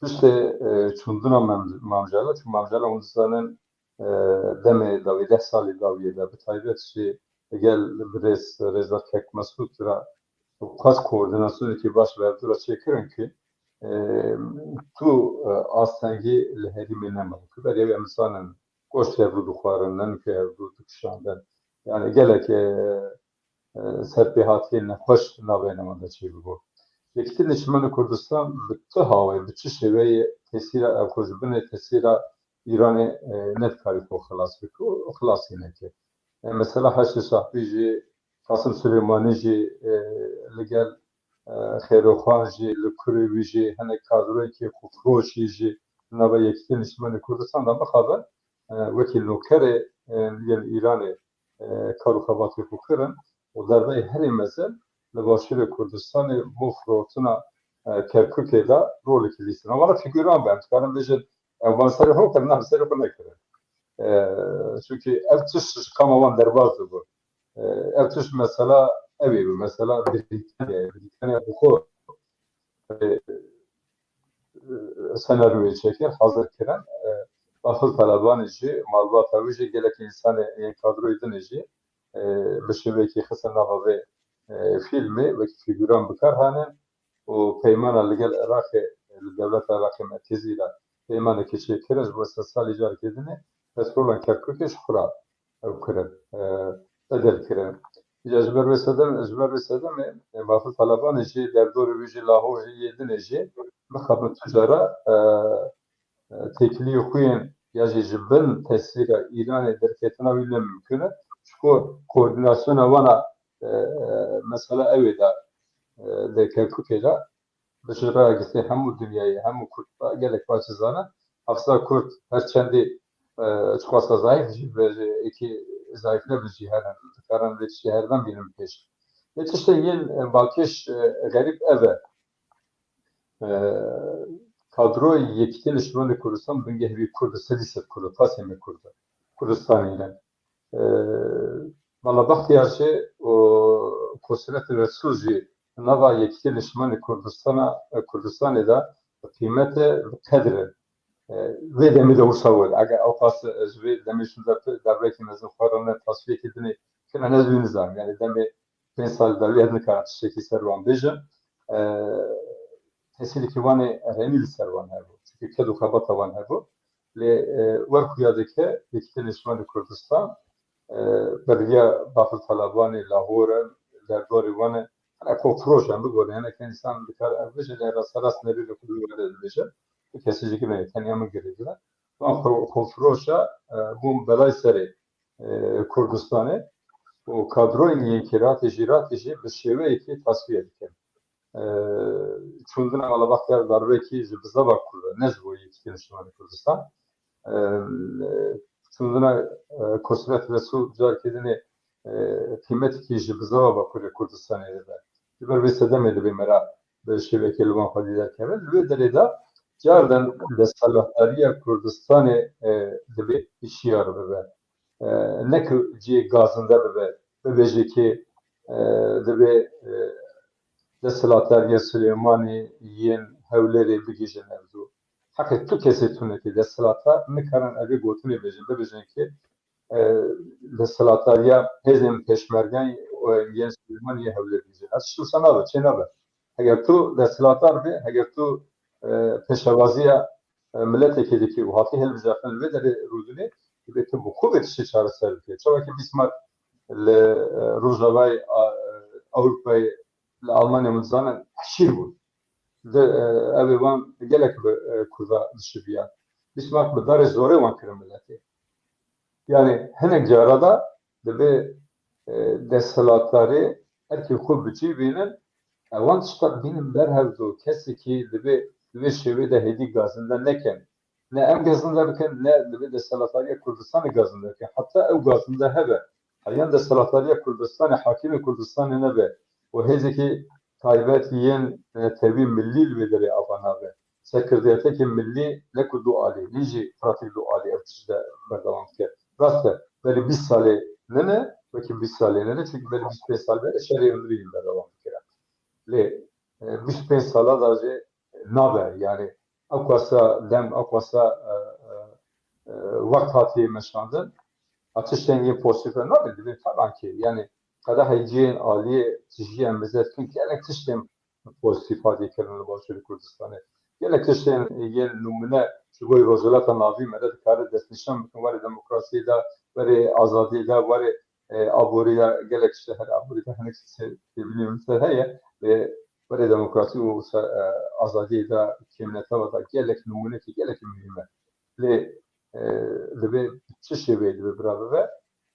piştê, e, çûndina Mam-, Mamcala, çû Mamcala hûn dizanin, e, demê dawî, deh salî dawiyê de, bi taybet jî gel birêz, rêzdar Kek Mesûd re qas koordînasyonekî baş bi hevdû re çêkirin ki, e, tu, e, astengî li herîmê nema. Ku berê em zanin, goşt hevdû dixwarin, nenûkê hevdû dikişandin. Yani gelek, e, e, serpêhatiyên nexweş navbeyna wan de çêbûbû. Yekîtiya Niştimanê Kurdistan bi tu hawayê, bi çi şêweyê tesîra ev xwe ji binê tesîra Îranê, e, nedikarî xwe xilas bike û xilasî neke. E, mesela Heşdê Şahbî jî, Qasim Silêmanî jî, e, li gel, e, Xêroxan jî, li kurê wî jî, hinek kadroyekî xwefiroşî jî di nava Yekîtiya Niştimanê Kurdistan de mixabin, e, wekî nokerê, e, yên Îranê, e, kar û xebatê xwe kirin û derbeyê herî mezin li Başûrê Kurdistanê bo firotina, e, Kerkûkê de rolekî lîstin. Wala fîgûran be, em dikarin bêjin, ew van serê xwe kirin, na bi serê xwe nekirin. E, çunkî ev tişt ji qama wan derbas dibû. E, ev tişt mesela ew ê bû, mesela Brîtanya, Brîtanya bi xwe, e, senaryoyê çêkir, hazir kirin. E, Bafil Talebanî jî, malbata wî jî, gelek însanê yên kadroyê din jî, e, bi şêweyekî xistin nava vê, e, fîlmê, wekî fîgûran bi kar hanin û peymana li gel Iraqê, li dewleta Iraqê merkezî de peymanekê çêkirin, ji bo sed salî carekê din e, petrolan Kerkûkê ji xwe re ew kirin, e, bedel kirin. Îca ji ber wê sedem, ji ber wê sedemê, e, Bafil Talebanê jî, derdorê wî jî, Lahor jî, yê dinê jî, mixabin tu cara, e, e, têkiliyê xwe yên ya jî ji bin tesîra Îranê derketina wî ne mimkun e. Çiko koordînasyona wana, e, e, mesela ew ê de, e, li Kerkûkê de, bi ji raya girtî hemû dinyayê, hemû Kurd, gelek parçe zanin, hafza Kurd her çendî, e, çiqasa zayîf jî be, êkî zayîf ne bi jî herin, dikarin vê tiştê herdan bînin pêş. Lê tiştên yên, e, balkêş, e, xerîb ev e. E, kadroyê Yekîtiyê Niştimanê Kurdistan bingehî wî Kurd e, sedî sed Kurd e, tasê me Kurd e. Kurdistanê ne. E, Mala Bextiyar jî û Kosret Resul jî nava Yekîtiyê Niştimanê Kurdistana, e, Kurdistanê de bi qîmet e, bi qedir e. E, vê demê de wisa were. Eger ew qas, e, ji vê demê şûnde darbeyekî mezin xwe re ne tasfiyekî dinê kine, ne zû nizanim. Yani demê pênc sal dawî ez nikarim tiştekî ser wan bêjim. E, tesîreke wan ê erênî li ser wan hebû. Çunke ked û xebata wan hebû. Lê, e, wer xuya dike, Yekîtiyê Niştimanê Kurdistan, e, bi rêya Bafil Talabanê, Lahore, derdorê wan e. Hene ku firoş em bigorin, hene ke însan dikare ev bêje, lê rasterast nerî li xwe were dibêje. Kesê jî kine, tenya min girêdine. Wan xwe, xwe firoşa, e, bûn belayê serê, e, Kurdistanê û kadroyên yên kê ratê jî, ratê jî bi şêweyekê tasfiye dikin. E, çûndina Mala Bextiyar darbekî ji bizava Kurd e, ne ji bo Yekîtiyê Niştimanê Kurdistan. E, e, çûndina, e, Kosret Resul carekê dinê, e, qîmetekî ji bizava Bakurê Kurdistanê dibe. Ji ber vê sedemê divê me re bi şêwekê li wan xwedî derkeve. Li wê derê de cardan desthilatdariya Kurdistanê, e, divê hişyar bibe. E, ne ku cihê gazinde bibe, bibêje ki, e, divê, e, desthilatdariya Silêmanê yên Hewlêrê bigihîjin ev zû. Heqê tu kesê tune ki desthilatdar nikarin evê gotinê bêjin, bibêjin ki, e, desthilatdariya hêzên pêşmergeyên, e, yên Silêmanê yên Hewlêrê bigihîjin. Ev tişt wisa nabe, çê nabe. Heger tu desthilatdar bî, heger tu, e, pêşewaziya, e, miletekê dikî û hatî hilbijartin li vê derê rûdinê, divê tu bi xwe vê tiştê çareser bikî. Çawa ki Bismarck li, e, Rojavayê, a, e, Ewropayê, li Almanya, min dizanin, eşîr bûn. Di, e, ev ê wan gelek bi, e, Kurda dişiviyan. Bismarck bi darê zorê wan kirin miletê. Yani hinek cara da divê, e, desthilatdarê erkê xwe bi cî bînin, ewan tişta bînin ber hevdu. Kesekî divê, divê şêwê de hêdî gazinde nekin. Ne em gazinde bikin, ne divê desthilatdariya Kurdistanê gazinde bikin. Heta ew gazinde hebe, heyan desthilatdariya Kurdistanê, hakimê Kurdistanê nebe û hêzekî taybet yên, e, tevî millî li wê derê ava nabe. Serkirdiyeteke millî ne ku du alî, nî jî pratîk du alî ev tişt de berdewam dike. Rast e, berî bîst salê nene, wekî bîst salê nene, çünkü berî bîst pênc sal berê şerê hundirî berdewam dikire. Lê, e, bîst pênc sala da jî nabe, yani ew qasa dem, ew qasa, e, e, e, wext hatiye meşandin, a tiştên yê pozîtîf nabin, divê taban ki, yani qedehê cihên aliyê tijî em bizet kin, gelek tiştên pozîtîf hatiye kirin li Başûrê Kurdistanê. Gelek tiştên yên nimûne ji bo Rojhilata Navîn me de dikare destnîşan bikin, warê demokrasiyê de, warê azadiyê de, warê, e, aborî de, gelek tişt, her aborî de hinek tiştê têbînê min ser heye, lê warê demokrasî û se-, e, azadiyê de, kêmnetava de gelek nimûnekî gelekî muhîm e. Lê, e, divê çi şêweyê divê bira bibe,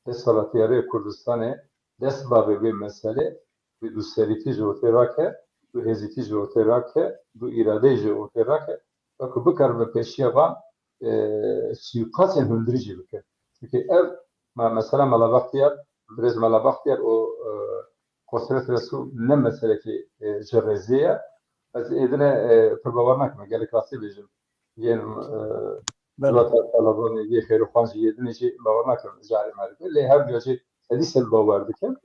desthilatdarê Kurdistanê dest bavê vê meselê, bi duserîtî ji ortê rake, bi hêzîtî ji ortê rake, bi îradeyê ji ortê rake, weke bikaribe pêşiya van, e, suîkastên hundirî jî bike. Çünkü ev, me-, mesela Mela Bextiyar, birêz Mela Bextiyar û, e, Kosret Resul ne meselekî, e, ji rêzê ye. Ez êdine, e, pir bawer nakim, gelek rastî bêjim. Yên, e, Belê. Welatat Talibanê, yê Xêrxan jî, yê dinê jî bawer nakim, carê merê. Lê her duya jî sedî sed bawer dikim.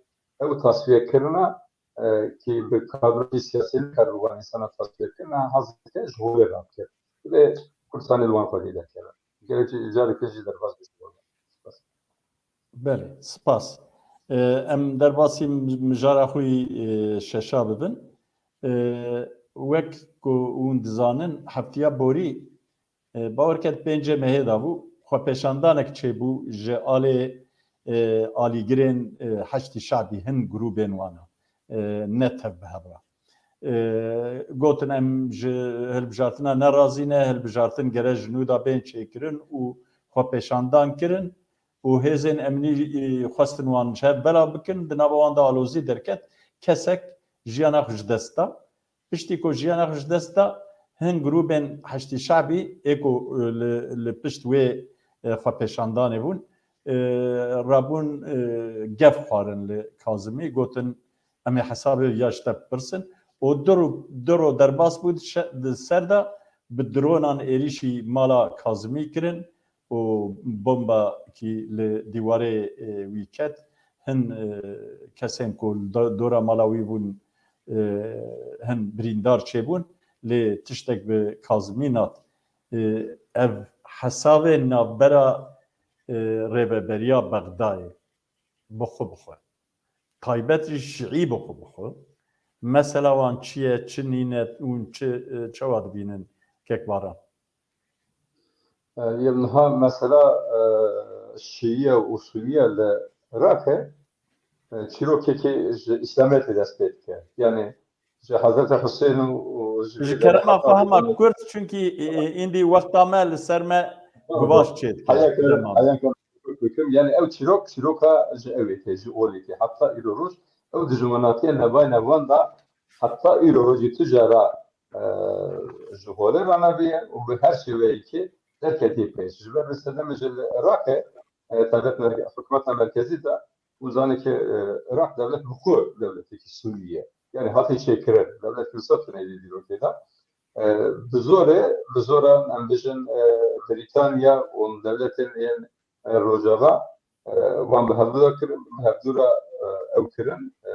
Ew tasfiyekirina, e, ki bi kadroyê siyasî nikare wan însana tasfiye kirina, hez dike ji holê rabike. Divê Kurdistanê li wan xwedî derkeve. Gerek jî careke jî derbas bike. Spas. Belê, spas. E, em derbasî mijara xwe yî, e, şeşa bibin. E, wek ku hûn dizanin, heftiya borî, e, bawer ket pêncê mehê de bû, xwepêşandanek çêbû ji alê, e, alîgirên, e, Heşdî Şebî, hin grûbên wan a, e, ne tev bi hev re. E, gotin, em ji hilbijartina ne razî ne, hilbijartin gere ji nû de bên çêkirin û xwepêşandan kirin û hêzên emnî, e, xwestin wan ji hev belav bikin, di nava wan de alozî derket, kesek jiyana xwe ji dest da. Piştî ku jiyana xwe ji dest da, hin grûbên Heşdî Şebî ê ku, e, li, li pişt wê, e, xwepêşandanê bûn, e, rabûn, e, gef xwarin li Kazimî, gotin, Em ê hesabê ya ji te bipirsin. Û du ro, du ro derbas bû di şe-, di ser de bi dronan êrîşî mala Kazimî kirin û bombekî li dîwarê, e, wî ket. Hin, e, kesên ku li do-, dora mala wî bûn, e, hin birîndar çêbûn, lê tiştek bi Kazimî nat. E, ev hesabê navbera, e, rêveberiya Bexdayê bi xwe bi xwe. Taybet jî şiî bi xwe bi xwe. Mesela wan çi ye, çi nîne û çi, e, çawa dibînin kek Baran? E, yê niha mesela, e, şiî ye û sunî ye li Iraqê, e, çîrokekê ji Îslamiyetê dest pê dike. Yanî ji Hezreti Husên û, û ji Ji vê kerema derê xwe hema kurt, çunkî, e, e, îndî wexta me li ser me guvaş çêdike. Heya ke, Tamam. heya ke kurt bikim. Yanî ew çîrok, çîroka ji ewê tê, ji olê tê. Heta îro roj ew dijminatiye navayê nevan da heta îro rojî tu cara, e, ji holê ranaviye û bi her şêweyekê derketî pêş. Ji ber bi sedemê ji li Iraqê, e, taybet merke-, hikûmeta merkezî de û zanê ke, e, Iraq dewlet bi xwe dewletekî sunî ye. Yanî hatî çêkirin. Dewlet wisa tune yê dîrokê de. E, bi zorê, bi zora em bijin, e, Brîtanya û dewletên yên, e, Rojava, e, wan bi hevdû re kirin, bi hevdû re, e, ew kirin, e,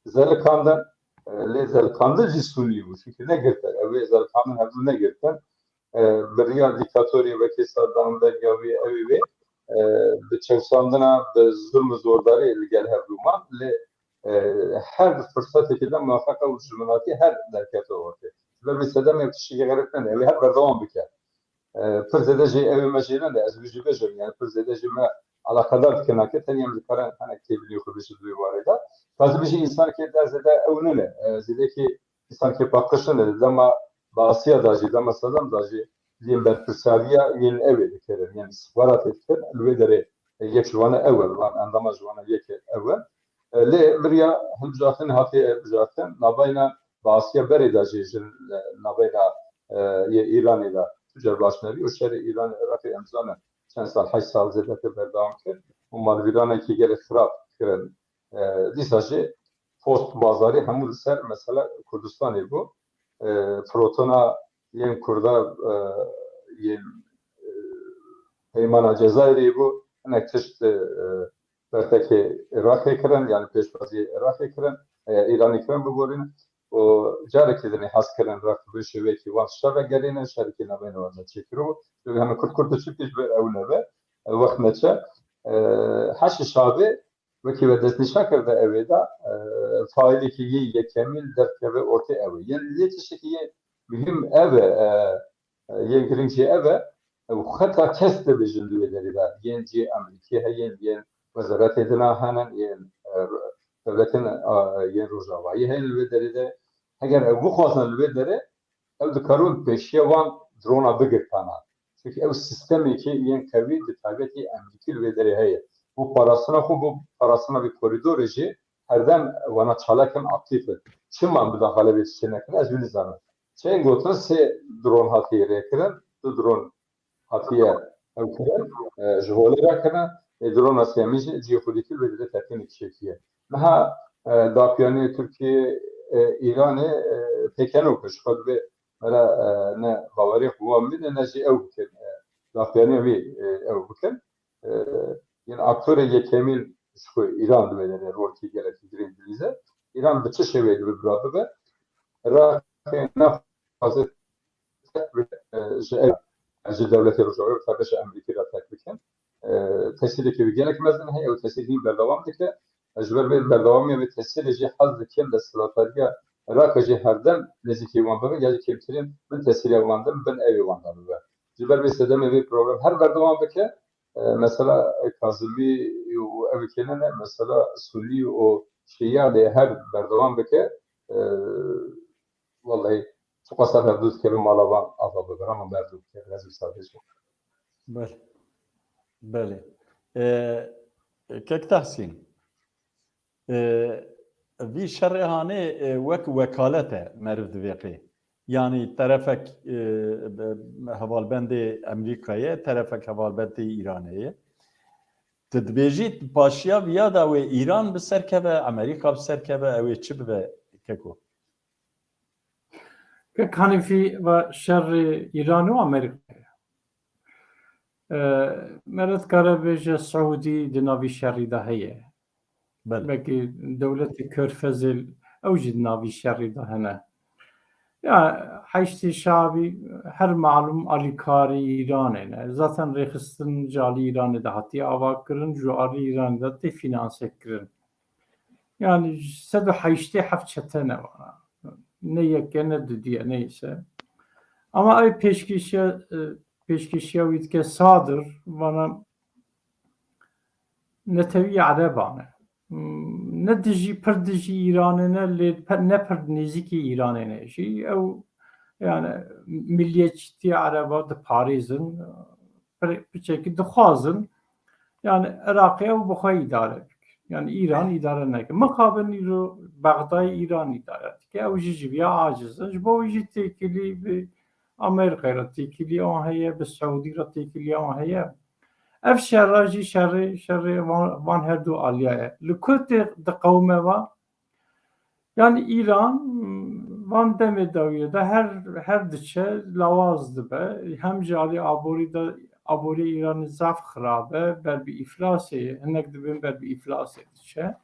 zelikandin, e, lê zelikandin jî sunî bû. Çunkî negirtin. Ew ê zelikandin hevdû negirtin. E, bi riya dîktatorê wekî Saddam, Begavi, ewî wê, e, bi çewsandina, bi zulm û zordarî li gel hevdû man, lê, e, her firsetekê de muheqeq ew dijminatî her derkete ortê. Ji ber vê sedemê ev tiştekî xerîb nene, ew ê her berdewam bike. E, pir zêde jî ew ê me jê nede, ez wî jî bêjim, yani pir zêde jî me eleqedar dike nake, tenê em dikarin hinek têbilî xwe bêjin di wê warê de. Kazimî jî însanekî der zêde ew nene, e, zêdekî însankê paqij nene. Dema Baasiya da jî, dema Sedam da jî yên berpirsariya yên ew ê dikirin, yên îstixbaratê dikirin, li wê derê yek ji wan e ew e, van endama ji wan e yek e ew e. E, lê biriya hilbijartin hatiye bijartin, navayna Baasiya berê de jî ji, e, navayna, e, yê Îranê de tu car baş nebî û şerê Îranê Iraqê em zanin çend sal, heşt sal zêdetir berdewam kir û malvîranekî gelek xirab kirin. E, dîsa jî post bazarî hemû li ser mesela Kurdistanê bû. E, protona yên Kurda, e, yên, e, Peymana Cezayirê bû. Hinek tişt, e, bertekê Iraqê kirin, yani pêşwazî Iraqê kirin, e, Îranê kirin biborînin. Û carekî dinê hez kirin Iraq bi şêweyekî wan şer vegerîne, şerekî navbeyna wan çêkiribû. Çünkü heme Kurd Kurd diçin pêş bi ew nebe, e, wext neçe. E, Heşî Şabê wekî we destnîşan kirde ew ê de, e, faîlekî yê yekemîn derdikeve ortê ew ê. Yên yê tiştekî yê muhîm ev e, e, e, yên girîng jî ev e, ew xeta kes dibêjin di wê derê de. Yên cihê Amerîkî heyin, yên wezaretê dina henin, yên, e, dewletên, e, yên Rojavayî heyin li wê derê de. Heger ew bixwazin li wê derê, ew dikarin pêşiya wan drona bigirtana. Çünkü ew sîstemekî yên qewî di taybetî Amerîkî li wê derê heye. Bo parastina xwe, bo parastina vê korîdorê jî herdem wana çalak in, aktîf in. Çima midaxale vê tiştê nekin, ez wî nizanim. Çend gotin sê dron hatiye rêkirin, du dron hatiye ew kirin, e, ji holê re kirin, ê drona sêyemî jî cihê xwe dî kir, vê dide teqînê kişêtiye. Niha, e, daxuyaniyê Tirkiyê, e, Îranê, e, pêkenok e, ji xwe divê mere, e, ne baweriyê xwe wan bidin, ne jî ew bikin, e, daxuyaniya wî, e, ew bikin. E, yên aktorê yekemîn ji xwe Îran divê, yani rolkî gelekî girîng dilîze. Îran bi çi şêweyê divê bira bibe? Iraqê naxwaze tek bi, e, ji ev, ji dewletê Rojavayê, bi taybet ji Amerîkî re tek bikin. E, tesîrekî wî gelek mezin heye û tesîrî berdewam dike. Ji ber vê berdewamiya vê tesîrê jî hez dikin desthilatdariya Iraqê jî herdem nêzîkî wan bibe, ya jî kêmtirîn bin tesîrê wan de, bin evê wan de bibe. Ji ber vê sedemê vê problem her berdewam bike, e, mesela Kazimî û ev kêne ne, mesela Sunî û Şîya lê her berdewam bike, e, wellahî çiqas ev hevdû dikeve mala van ava bibe, hema berdû bike, ez wisa bêjim. Belê. Belê. E, Kek Tahsîn, e, vî şerê hanê, e, wek wekalet e meriv divê qê. Yanî terefek, e, be-, hevalbendê Amerîkayê, terefek hevalbendê Îranê ye. Tu dibêjî paşiya viya da wê Îran bi ser keve, Amerîka bi ser keve, ew ê çi bibe keko? Kek Hanîfî va şerê Îran û Amerîkayê. E, Meret kare bêje Seûdî di navî şerî de heye. Belkî dewletê Körfezê ew jî di navî şerî de hene. Ya Heşdî Şabî her malûm alîkarî Îranê ne. Zaten rêxistin ji alî Îranê de hatiye ava kirin, ji alî Îranê de tê fînanse kirin. Yani sed û heştê heft çete ne vana. Ne yeke ne dudiye neyse. Ama ev pêşkêşiya, e, pêşkêşiya wî dike Sadir vana netewî Ereban e. Hmm, ne dijî, pir dijî Îranê ne, lê pe-, ne pir nêzîkî Îranê ne jî. Ew yani milliyetçîtiya Ereba diparêzin, pir-, piçekî dixwazin. Yani Iraqê ew bi xwe îdare bike. Yani Îran îdare neke. Mixabin îro Bexdayê Îran îdare dike. Ew jî ji viya aciz in. Ji bo wî jî têkilî bi Amerîkayê re têkilî an heye, bi Seûdî re têkilî an heye. Ev şerra jî şerê, şerê van, van her du aliya ye. Li ku tê diqewime va? Yani Îran van demê dawiyê de her, her diçe lawaz dibe. Hem ji alî aborî de, aborî Îranê zaf xirab e, ber bi îflasê ye. Hinek dibin ber bi îflasê diçe.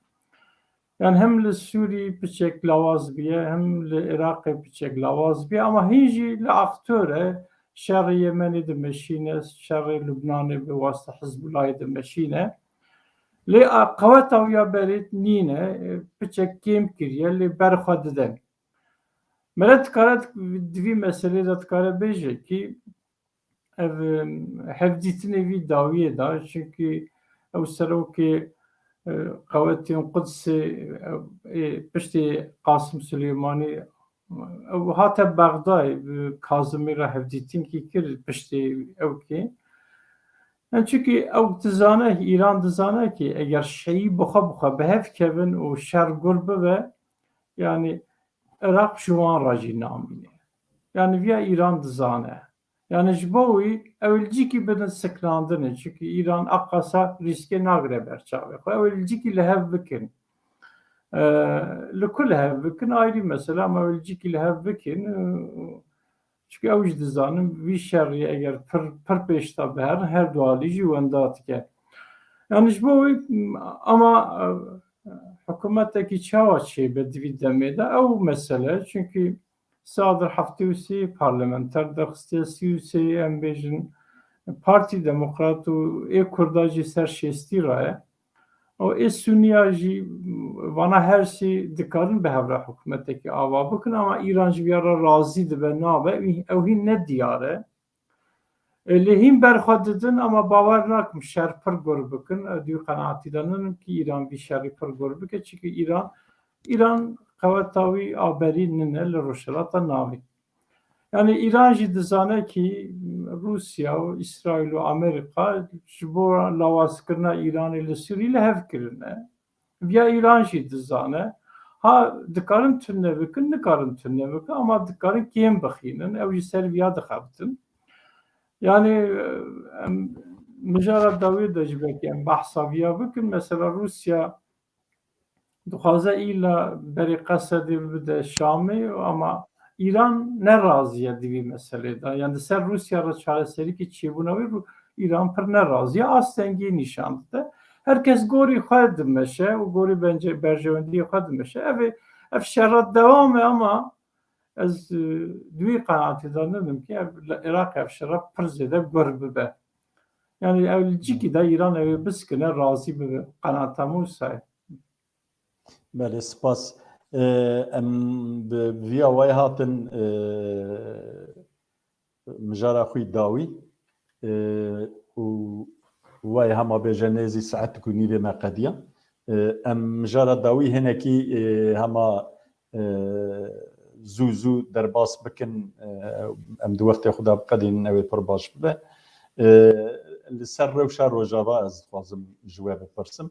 Yani hem li Sûrî piçek lawaz biye, hem li Iraqê piçek lawaz biye, ama hîn jî li aktor e, şerê Yemenê dimeşîne, şerê Lubnanê bi wasta Hizbullahê dimeşîne. Lê a qeweta wî ya berê nîne, piçek kêm kiriye, lê ber xwe dide. Meret dikare di vî meselê de dikare bêje kî ev, em, hevdîtinê vî dawiyê de, çunkî ew serokê, e, qewetên Qudsê, e, ê piştî Qasim Silêmanî, ew hate Bexdayê, bi Kazimî re hevdîtinkî kir piştî ew kê. Yani çunkî ew dizane, Îran dizane kî eger şeyî bi xwe bi xwe bi hev kevin û şer gur bibe, yani Iraq ji wan re jî namîne. Yani viya Îran dizane. Yani ji bo wî ew li cîkî bidin siknandinê. Çunkî Îran aqasa rîskê nagire ber çavê xwe. Ew li cîkî li hev bikin. E, li ku li hev bikin ayrî mesele, ama ew li cîkî li hev bikin. E, çunkî ew jî dizanin vî şerî eger pir, pir pêş de biherin, her du alî jî wenda dike. Yani ji bo wî, ama, e, hikûmetekî çawa çêbe di vî demê de? Ew mesele, çunkî Sadir heftê û sê parlamenter derxistiye, sî û sê, em bêjin, Partî Demokrat û ê Kurda jî ser şêstî re ye. Û ê Suniya jî, vana her sî dikarin bi hev re hikûmetekî ava bikin, ama Îran ji vîya re razî dibe, nabe, ew hîn ne diyar e. E, lê hîn ber xwe didin, ama bawer nakim şer pir gur bikin. E, di wî qenaatî de ninim kî Îran vî şerî pir gur bike, çikî Îran, Îran qeweta wî a berî nine li Rojhilata Navî. Yani Îran jî dizane kî Rûsya û Îsraîl û Amerîka ji bo lawazkirina Îranê li Sûrî li hev kirine. Viya Îran jî dizane. Ha, dikarin tune bikin, nikarin tune bikin, ama dikarin kêm bixînin. Ew jî ser viya dixebitin. Yani, em, mijara dawî de jî belkî em behsa viya bikin. Mesela Rûsya dixwaze îla berê Qesedê bide Şamê, ama Îran ne razî ye di vî meselê de. Yani di ser Rûsya re çareserîkî çêbûna wê Rû-, Îran pir ne razî ye. Astengî nîşan dide. Her kes gorî xwe dimeşe û gorî bence-, berjewendiyê xwe dimeşe. Ev ê, ev şerra dewam e, ama ez, e, di wî qenaatê de nidim ki ev li Iraqê ev şerra pir zêde gur bibe. Yani ew li cîkî de Îran ew ê biskine, razî bibe. Qenaata min wisa ye. Belê, spas. E, em bi viya wê hatin, e, mijara xwe dawî, e, û wê hema bêje nêzî saetek û nîvê me qediya. E, em mijara dawî hinekî, e, hema, e, zû zû derbas bikin, e, em di wextê xwe de biqedînin, ew ê pir baş bibe. E, li ser rewşa Rojava ez dixwazim ji we bipirsim.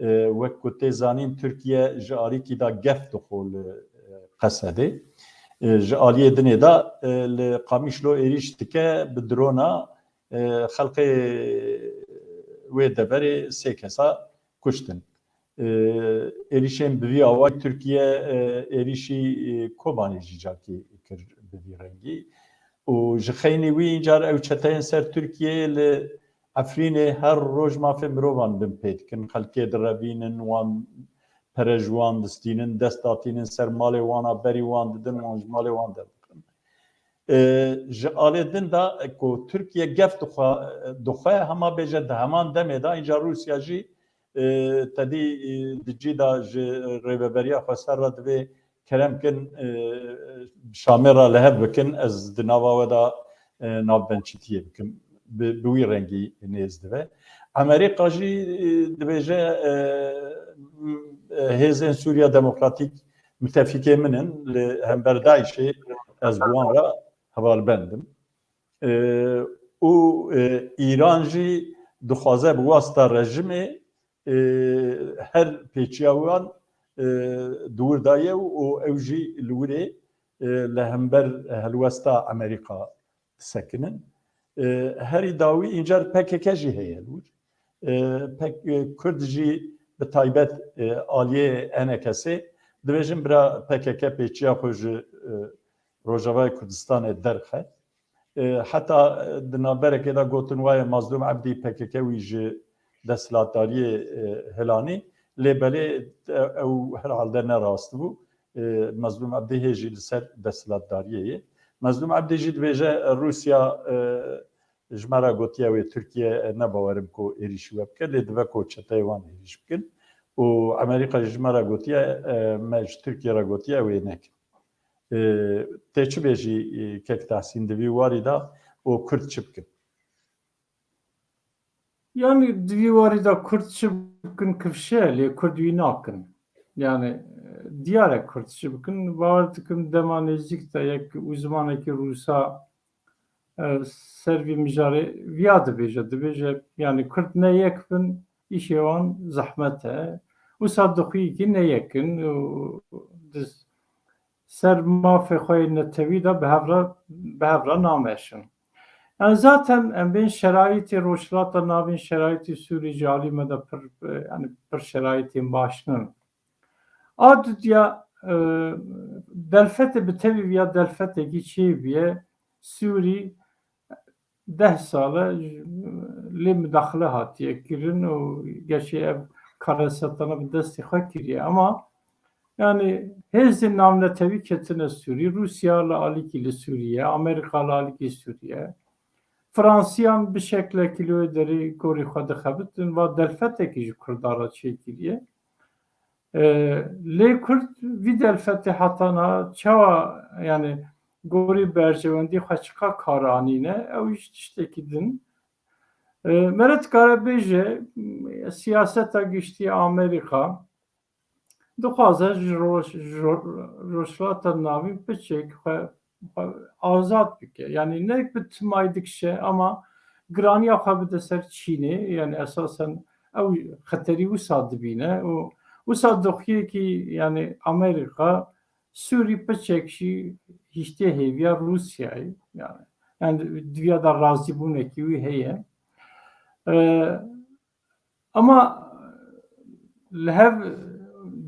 E, wek ku tê zanîn, Tirkiye ji alîkî de gef dixwe li, e, Qesedê. E, ji aliyê dinê de, e, li Qamişlo êrîş dike, bi drona, e, xelkê wê deverê sê kesa kuştin. E, êrîşên bi vî awayî Tirkiye, e, êrîşî, e, Kobanê jî carkê kir bi vî rengî. Û ji xeynî wî încar ew çeteyên ser Tirkiyeyê li Efrînê her roj mafê mirovan bin pê dikin. Xelkê direvînin, wan pere ji wan distînin, dest datînin ser malê wan a, berî wan didin, wan ji malê wan derdixin. E, ji alê din de ku Tirkiye gef dixwe, dixwe, hema bêje di heman demê de, înca Rûsya jî, e, tedî, e, di cî de ji rêveberiya xweser re divê kerem kin, e, Şamê re li hev bikin, ez di nava we de, e, navbençîtiyê bikim. Bi, bi wî rengî nêz dibe. Amerîka jî, e, dibêje, e, e, hêzên Sûriya Demokratîk mutefîkê min in, li hember DAIŞê ez bi wan re hevalbend im. E, û, e, Îran jî dixwaze bi wasta rejimê, e, her pêçiya wan, e, di wir de ye û ew jî li wir ê, e, li hember helwesta Amerîka disekinin. E, herî dawî încar P K K jî heye li wir. E, pek, e, Kurd jî bi taybet, e, aliyê E N K S'ê dibêjin bira P K K pêçiya xwe ji, e, Rojavayê Kurdistanê derxe. E, heta, e, di navberekê de gotin waye Mazlûm Ebdî P K K wî ji desthilatdariyê, e, hilanî. Lê belê, e, ew herhalde ne rast bû. E, Mazlûm Ebdî hê jî li ser desthilatdariyê ye. Mazlûm Ebdî jî dibêje, e, Rûsya, e, ji me re gotiye wê Tirkiye, e, ne bawerim ku êrîşî we bike, lê dibe ku çeteyê wan êrîş bikin. Û Amerîka jî ji me re gotiye, e, me ji Tirkiye re gotiye wê nekin. E, tê çi bêjî, e, kek Tahsîn, di vî warî de û Kurd çi bikin? Yani di vî warî de Kurd çi bikin kifşe, lê Kurd wî nakin. Yani, e, diyar e Kurd çi bikin. Bawer dikim dema nêzîk de yek uzmanekî Rûsa, e, ser vî mijarê viya dibêje. Dibêje, yani Kurd ne yek bin, îşê wan zehmet e. Wisa dixwî ki ne yek in û di ser mafê xwe yê netewî de bi hev re, bi hev re nameşin. Yani zaten em bên şeraîtê Rojhilata Navîn, şeraîtê Sûrî ji alî me de pir, e, yani pir şeraîtên baş nin. A dudiya, e, derfetê bi tevî viya derfetekî çêbiye, Sûrî deh sal e lê mudaxile hatiye kirin û gerçî ev karesetana bi destê xwe kiriye. Ama yani hêzên navnetewî ketine Sûrî, Rûsya li alîkî li Sûrî ye, Amerîka li alîkî Sûrî ye. Fransiyan bi şeklekî li wê derê gorî xwe dixebitin, va derfetekî ji Kurdan re çêkiriye. E, lê Kurd vî derfetê heta niha çawa, yani gorî berjewendî xwe çiqa kar anîne, ew jî tiştekî din. E, mere dikare bêje, siyaseta giştî ya Amerîka dixwaze ji roj-, ji ro-, Rojhilata Navîn piçek xwe, xwe azad bike. Yani ne bi timayî dikişe ama giraniya xwe bide ser Çînê, yani esasen ew xeterî wisa dibîne û wisa doxiyekî, yani Amerîka, Sûrî piçek jî hiştê hêviya Rûsyayê, yani, yani di viya de razîbûnekî wî heye. E, ama li hev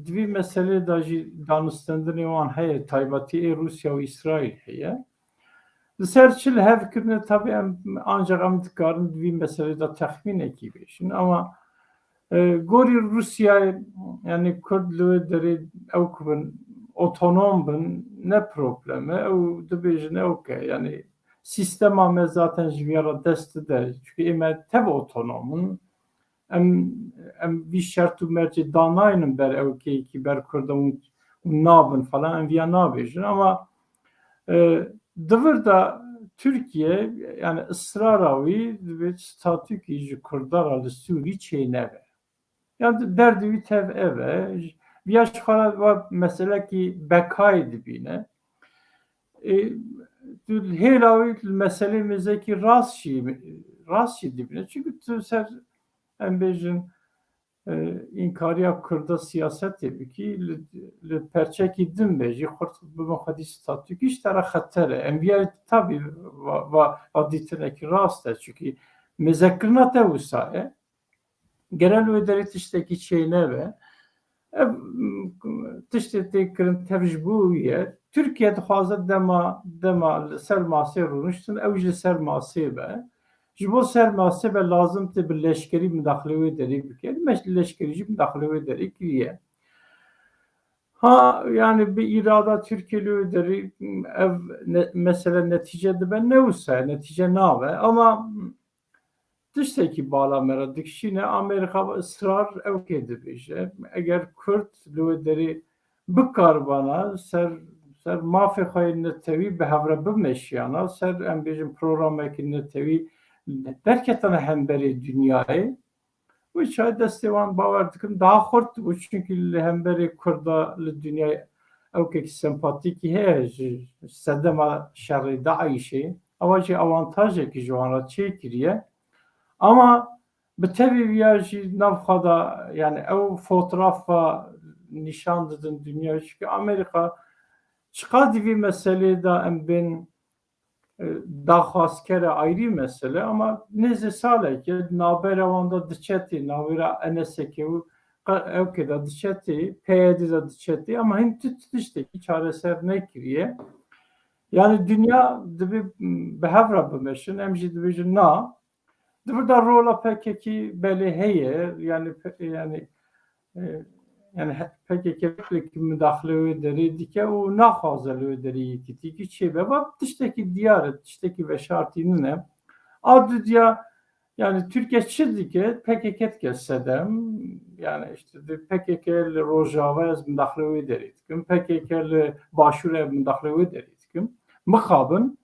di vî meselê de jî danûstendinê wan heye, taybetî ê Rûsya û Îsraîl heye. Li ser çi li hev kirine, tabî em, ancak em dikarin di vî meselê de texmînekî bêjin. Ama, e, gorî Rûsyayê, yani Kurd li wê derê ew ku bin, otonom bin, ne problem e. Ew dibêjin, e, okey. Yani sîstema me zaten ji vîya re dest dide. Çunke ê me tev otonom in. Em, em vî şert û mercê danaynin ber ewkeyekî, ber Kurdan û, û nabin falan, em viya nabêjin. Ama, e, di vir de Tirkiye, yani israra wî divê statûkî ji Kurdan re li Sûrî çênebe. Yani derdê wî tev ev e. Viya ji xwe re wa meselekî bekayê dibîne. E, tu hêla wî li meselê mêzekî rast jî, rast jî dibîne. Çünkü tu ser, em bêjin, e, înkariya Kurda siyasetê bikî, li, li perçekî din be jî, xurt bibin xwedî statûkî, ji te re xeter e. Em viyarî tabî va, va, va dîtinekî rast e, çunki mêzekirina te wisa e. Gere li wê derê tiştekî çênebe. Ev, m, tiştê tê kirin tev ji bo wî ye. Tirkiye dixwaze dema, dema li ser masê rûniştin, ew jî li ser masê be. Ji bo ser masê be lazim tê bi leşkerî midaxilê wê derê bike. Meş-, leşkerî jî midaxilê wê derê kiriye. Ha, yani bi îrada Tirkiye li wê derê, m, ev ne-, mesele netîce dibe, ne wisa ye, netîce nabe. Ama tiştekî bala me re dikişîne, Amerîka bi israr ew kê dibêje. Eger Kurd li wê derê bikaribana ser, ser mafê xwe yê netewî bi hev re bimeşiyana, ser, em bêjin, programekî netewî derketana hemberê dinyayê, wê çaxê destê wan, bawer dikim, daha xurt dibû. Çunkî li hemberê Kurda li dinyayê ewkekî sempatîkî heye ji sedema şerê DAIŞê. Ewa jî awantajekî ji wan re çêkiriye. Ama bi tevî viya jî nav xwe de, yani ew fotografa nîşan didin dinya, çunke Amerîka çiqas di vî meselê de em bên, e, daxwazkere ayrî mesele, ama nêzê salekê navbera wan de diçetê, navbera N S K û qa-, ewkê de diçetê, P Y D de diçetê, ama hin tu tiştekî çareser nekiriye. Yani dinya dibê bi hev re bimeşin, em jî dibêjin na. Di vir de rola P K K belê heye, yani pe-, yani, e, yani he-, P K K wekî midaxilê wê derê dike û naxwaze li wê derê yekîtîkî çêbe. Va tiştekî diyar e, tiştekî veşartî nine. A dudiya, yani Tirkiye çi dike? P K K dike sedem. Yani işte di P K K li Rojava ez midaxilê wê derê dikim. P K K li Başûr ez midaxilê wê derê dikim. Mixabin.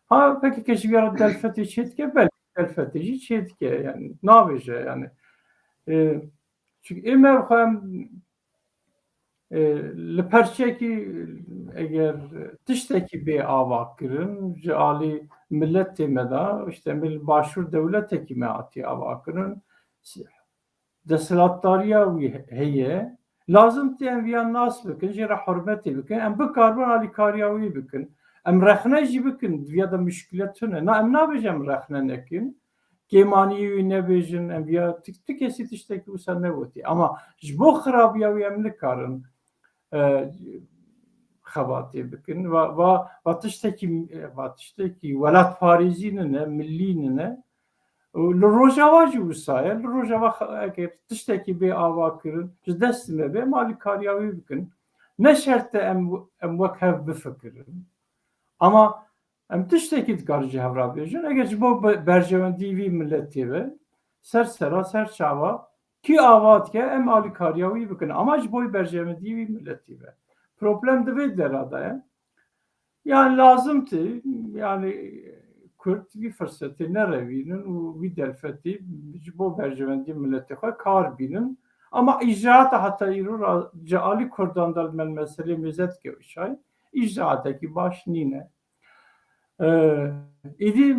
Ha, P K K ji vîya re derfetê çê dike? Belê. Derfetê jî çê dike, yani nabêje, yani, e, çünkü ê me xwe em, e, li perçekî eger tiştekî bê ava kirin, ji alî miletê me de, işte, em li başûr dewletekî me hatî ava kirin, desthilatdariya wî heye. Lazim tê em viya nas bikin, jê re hurmetê bikin, em bikaribin alîkariya wî bikin. Em rexne jî bikin, viya de muşkile tune. Na, em nabêjin em rexne nekin. Kêmaniyê wî nebêjin, em viya tu, tu kesî tiştekî wisa negotî. Ama ji bo xirabiya wî em nikarin, e, xebatê bikin. Va, va, va tiştekî, va tiştekî welatparêzî nine, millî nine. Û li Rojava jî wisa ye. Li Rojava xe-, eger tiştekî bê ava kirin, ji destê me bê, em alîkariya wî bikin. Ne şert e em, em wek hev bifikirin. Ama em tiştekî dikarin ji hev re bêjin. Eger ji bo be-, berjewendî vî miletê be, ser sera, ser çava, kî ava dike, em alîkariya wî bikin. Ama ji bo berjewendî vî miletê be. Problem di vê dera de ye. Yani lazim tê, yani Kurd vî firsetê nerevînin û vî derfetê ji bo berjewendî miletê xwe kar bînin. Ama îcraata heta îro ra ji alî Kurdan de li me meselê mêze dike û çay, îcraatekî baş nîne. Ee, îdî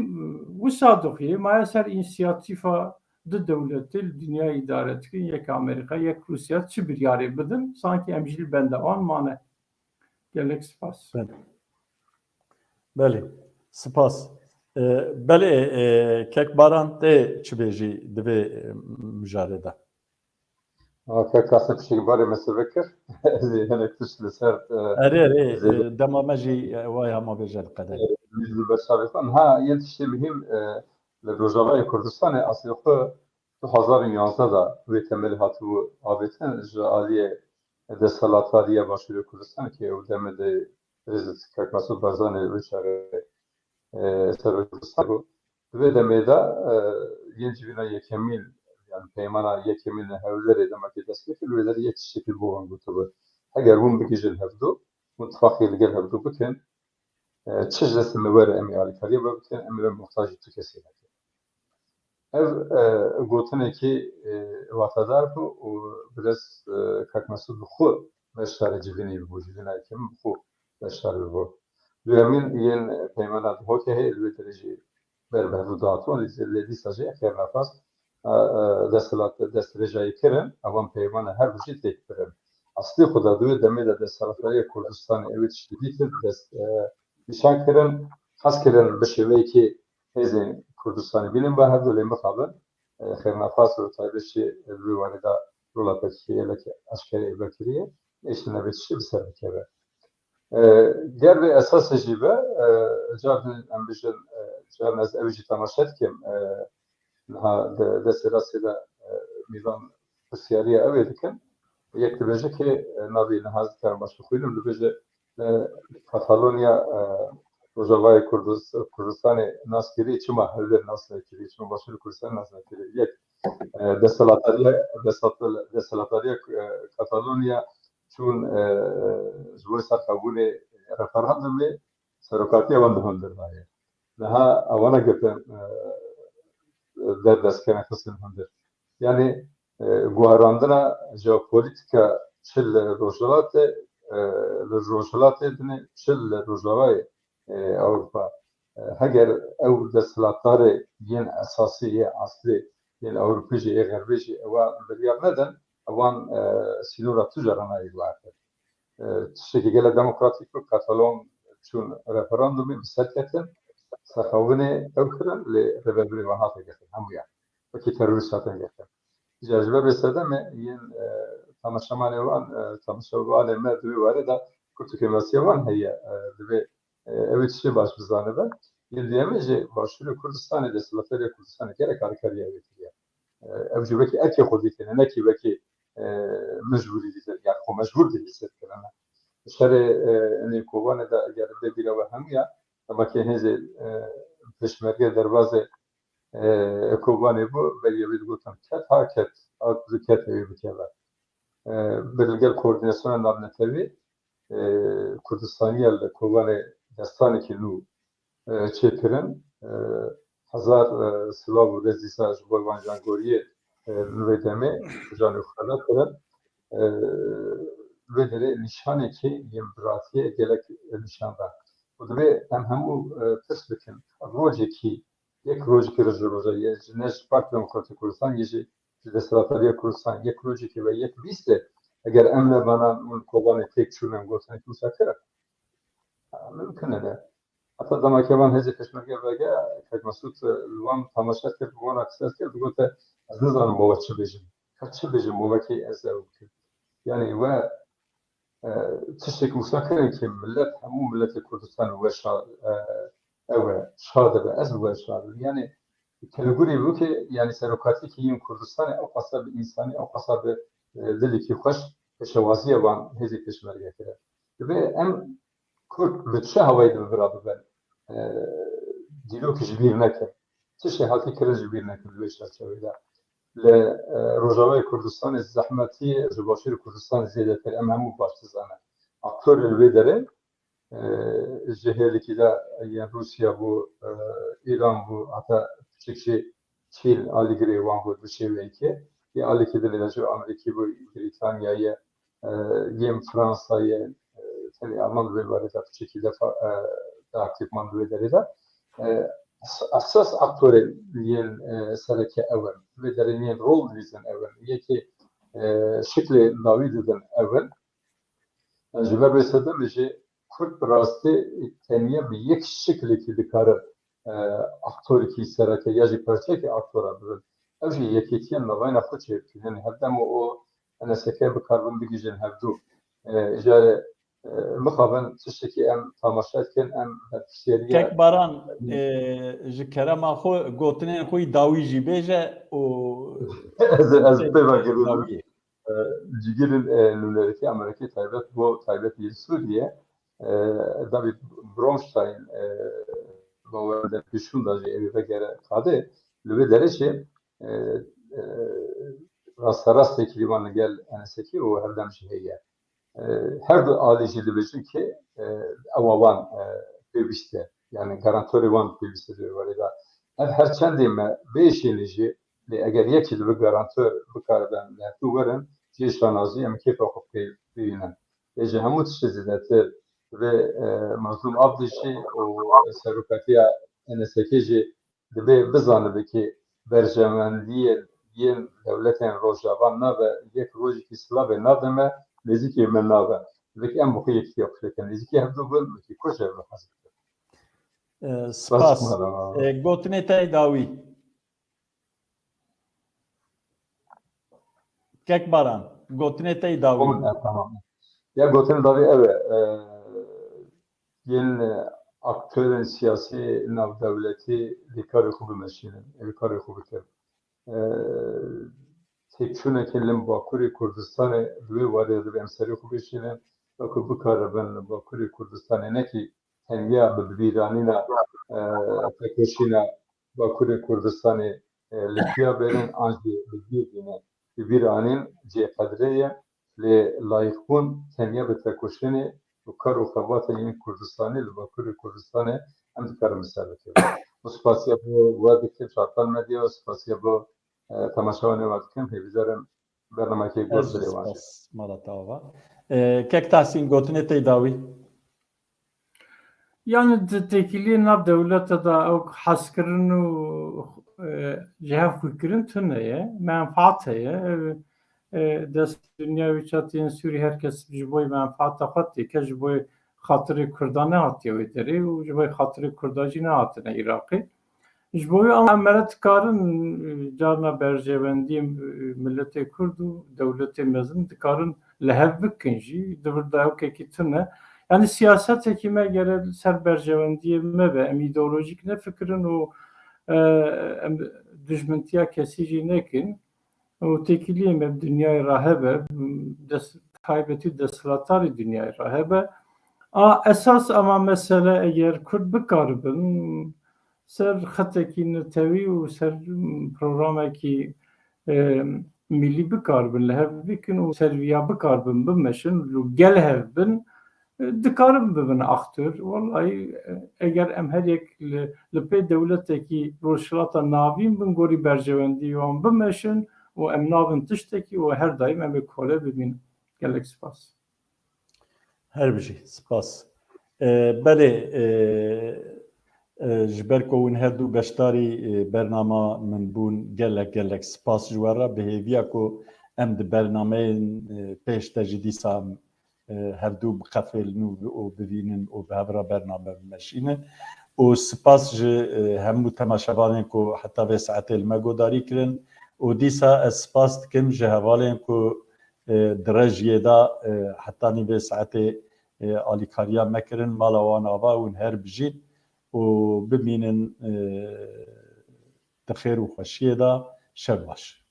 wisa dixuyê, maye ser însiyatîfa du dewletê li dinya îdare dikin, yek Amerîka, yek Rûsya, çi biryarê bidin, sankî em jî li benda wan mane. Gelek spas. Belê. Belê. Spas. E, belê, e, kek Baran tê çi bêjî di vê, e, mijarê de? Ha, kek Kasim piştî barê me seve kir. Ez ê hinek tişt li ser, e, Erê, erê, zêde e, dema me jî, e, wayha ma bêje li qeder. E, li ber çavê xwe. Ha, yên tiştê muhîm, e, li Rojavayê Kurdistanê aslê xwe du hezar û yanzdeh de wê temelê hatibû avêtin ji aliyê desthilatdariya Başûrê Kurdistanê, ki ew demê de Rêz Kek Mesûd Barzanî wê çaxê, e, Serokê Kurdistanê bû. Di vê demê de, e, yên civîna yekemîn, yani peymana yekemîn li Hewlêrê demekê dest pê kir, wê derê yek tiştekî bo wan gotibû. Heger hûn bigihîjin hevdu, hûn tifaqê li gel hevdu bikin, e, çi ji destê me were em ê alîkariya we bikin, em ê we muhtacî tu kesî nekin. Ev, e, gotinekî, e, watedar bû û birêz, e, Kak Mesûd bi xwe beşdarê civînê bû, civîna yekemîn bi xwe beşdar bû. Duyemîn yên peymana Duhokê heye, li wê derê jî ber bi hev dihatin, lê, lê dîsa jî xêrnexwaz, e, e, desthilat, destdirêjayî kirin, ewan peymana her du jî têk birin. Aslî xwe de di wê demê de desthilatdariya Kurdistanê ew ê tiştî dîtin dest, e, nîşan kirin, hez kirin bi şêweyekê hêzên Kurdistanê bînin ba hev du lê mixabin. e, xêrnexwaz û taybet jî li wê warê de rola P K K'ê gelek eşkere ê vekiriye, êşî nebê tiştê bi ser bikeve. E, ger vê esasê jî be, e, car din em bijin, e, car ez ew jî temaşe dikim, e, niha di destê rastê de, e, mîvan pirsiyariya ew ê dikin. Yek dibêje ki, e, navê niha ez dikarim baş bixwînim, dibêje, e, Katalonya, e, Rojavayê Kurdis-, Kurdistanê nas kirî, çima Hewlêr nas nekirî, çima Başûrê Kurdistanê nas nekirî? Yek, e, desthilatdariya, desthilat-, desthilatdariya, e, Katalonya çûn, e, ji bo serxwebûnê referandumê serokatiya wan di hundir de ye. Niha ewana girtin, e, derdest kirin, xistin hundir. Yanî, e, guherandina jeopolîtîka çi li Rojhilatê, e, li Rojhilatê dinê, çi li Rojavayê, e, Ewropa. E, heger ew desthilatdarê yên esasî yê eslî yên Ewropî jî, ê Xerbê jî ewa biryar nedin, ewan, e, sînora tu cara nayê guhertin. E, tiştekî gelek demokratîk bû, Katalon çûn referandumê, bi ser ketin, serxwebûnê ew kirin, lê rêvebirê wan hate girtin, hemûyan. Wekî terorîst hatin girtin. Îcar ji ber vê sedemê yên, e, temaşevanê wan, e, temaşevanê me di wê warê de kurtikê masiya wan heye, e, divê, e, ew ê tiştê baş bizanibe. Yên duyemê jî Başûrê Kurdistanê, desthilatdariya Kurdistanê gelek alîkariya wê kiriye. E, ew jî wekî erkê xwe dîtine, nekî wekî, e, mecbûrî dîtin, yani xwe mecbûr dîtin kirine. Şerê, e, enê Kobanê de eger bê bîra we hemûya, dema ke hêzê, e, pêşmerge derbazê, e, Kobanê bû, berî wê digotin ket ha ket, ha diket ew ê bikeve. E, bi li gel koordînasyona navnetewî, e, Kurdistaniya li Kobanê destanekî nû, e, çêkirin. E, hezar, e, silav û rêz dîsa ji bo van jangoriyê, e, li vê demê janê xwe vekirin. E, vê derê nîşanekî yên biratiyê gelek nîşan da. Û divê em hemû, e, pirs bikin. Rojekî, yek rojekî ji roja ye, ji ne ji Partiya Demokratîk Kurdistan, yê jî ji desthilatdariya Kurdistan, yek rojekî ve yek bîstê, eger em nebana hûn Kobanê têk çûn, em gotinek wisa kirin. Mimkun e. Heta dema ke van hêzê pêşmerge vege, Kek Mesûd, e, li wan temaşe kir, bi wan re qise kir, digote, ez nizanim bo we çi bêjim. Ka çi bêjim, bo we kê ez ew bikim. Yani we, e, tiştek wisa kirin ki millet, hemû milletê Kurdistan weşa, e, ew e, şa dibe, ez bi we şa dibim. Yani telegurê bû ki, yani serokatîkî yên Kurdistanê ew qasa bi însanî, ew qasa bi, e, dilekî xweş pêşewaziya van hêzê pêşmerge kire. Dibe em Kurd bi çi hawayî di bira bibin? E, dîrokî ji bîr nekin. Tiştê hatî kirin ji bîr nekin di vê çerçeveyê de. Li, e, Rojavayê Kurdistanê zehmetî ye, ji Başûrê Kurdistanê zêdetir. Em hemû baş dizanin. Aktorê li vê derê, e, ji hêlekî de yên Rûsya bû, e, Îran bû, heta piçek jî Çîn alîgirê wan bû bi şêweyekê. Yê alîkî din de jî Amerîkî bû, Brîtanya ye, e, yên Fransa ye, e, tenê Alman di vê barê de piçekî de fa-, e, de aktîf man di vê derê de. E, es-, esas aktorên yên, e, sereke ew in. Di vê derê yên rol dilîzin ew in. Yekê, e, şiklê dawî didin ew in. Ji ber vê sedemê jî Kurd bi rastî tenya bi yek şiklekî dikare, e, aktorekî sereke ya jî parçeyekî aktora bibin. Ew jî yekîtiya navayna xwe çêbikin. Yani hevdem û o N S K bi kar bin bigihîjin hevdu. E, îcarê, e, mixabin tiştekî em temaşe dikin, em berpirsiyariya Kek Baran, e, ji kerema xwe gotinên xwe yî dawî jî bêje û Ez, ez pê ve girî. Dawî. E, cîgirên, e, nûnerekî Amerîkê taybet bo taybetî Sûriye, e, David Bronstein, e, bo we de pêşûn da jî ew ê vegere qadê, li vê derê jî, e, e, rasterast têkilî wan li gel N S K û hevdem jî heye. E, her du alî jî dibêjin ki, e, ewa wan, e, pêwîst e. Yani garantorê wan pêwîst e di vê warê de. Ev her çendê me bêşîne jî, lê eger yekî dibe garantor bikaribe em li hevdû werin, cihê şanazî em kêfa xwe pê bibînin. Lê ji hemû tiştê zêdetir divê, e, Mazlûm Abdî jî û serokatiya N S K jî divê bizanibe ki berjewendiyên yên dewletên Rojava nabe yek rojekî silavê nade me, nêzîkî me nabe. Divê ki em bi xwe yekîtiya xwe bikin. Nêzîkî hevdû bin, wekî ku ji hev re hez bikin. E, spas. E, gotinê te yê dawî. Kek Baran, gotinê te yî dawî. Tamam. Ya gotin dawî ev e, e, yên, e, aktörên siyasî navdewletî li karê xwe bimeşînin, li karê xwe bikin. E, têkçûneke li Bakurê Kurdistanê li wê warê de em serê xwe bişînin, wekû bikaribin li Bakurê Kurdistanê nekî tenya bi bîranîna, e, tekoşîna Bakurê Kurdistanê, e, li xuya bêrin an jî li bîr bînin, bi bîr anîn cihê qedrê ye, lê layîqbûn tenya bi tekoşînê û kar û xebatên yên Kurdistanê li Bakurê Kurdistanê em dikarin bi ser bikevin. Û spasiya bo we dikim, Şartal Medya, û spasiya bo, e, temaşevanê we dikim. Hêvîdar im bernameyekê gor Ez jî birê wan jî. Spas, mala te ava. E, Kek Tahsîn, gotinê te yî dawî. Yani di têkiliyê nav dewlete de ew hezkirin û, e, ji hev xwekirin tune ye, menfaat heye. E, e, dest dinya wî çatiyên Sûrî her kes ji bo menfaata xwe têke, ji bo xatirê Kurda nehatiye wê derê û ji bo xatirê Kurda jî nehatine Iraqê. Ji bo wî em mere dikarin, e, carna berjewendiyê, e, miletê Kurd û dewletê mezin dikarin li hev bikin jî, di vir de ewkekî tune. Yani siyasetekî me gere ser berjewendiyê me be, em îdeolojîk nefikirin û, e, em dijmintiya kesî jî nekin. Û têkiliyê me bi dinyayê re hebe, des-, taybetî desthilatdarî dinyayê re hebe. A esas ama mesele eger Kurd bikaribin ser xetekî netewî û ser programekî, e, milî bikaribin li hev bikin û ser viya bikaribin bimeşin û gel hev bin, dikarin bibin aktör. Wellahî, eger em her yek li, li pê dewletekî Rojhilata Navîn bin gorî berjewendî wan bimeşin û em nabin tiştekî û her daîm em ê kole bibîn. Gelek spas. Her bijî, spas. E, belê, e, e, ji ber ku hûn her du beşdarî, e, bernama min bûn, gelek, gelek spas ji we re. Bi hêviya ku em di bernameyên, e, pêş de jî dîsa em e, hevdû biqefêlin û, û bivînin û bi hev re bername bimeşînin. Û spas ji, e, hemû temaşevanên ku heta vê saetê li me guhdarî kirin. Û dîsa ez spas dikim ji hevalên ku, e, di rejiyê de, e, hetanî vê saetê, e, alîkariya me kirin. Mala wan ava, hûn her bijîn û bimînin, e, di xêr û xweşiyê de. Şev baş.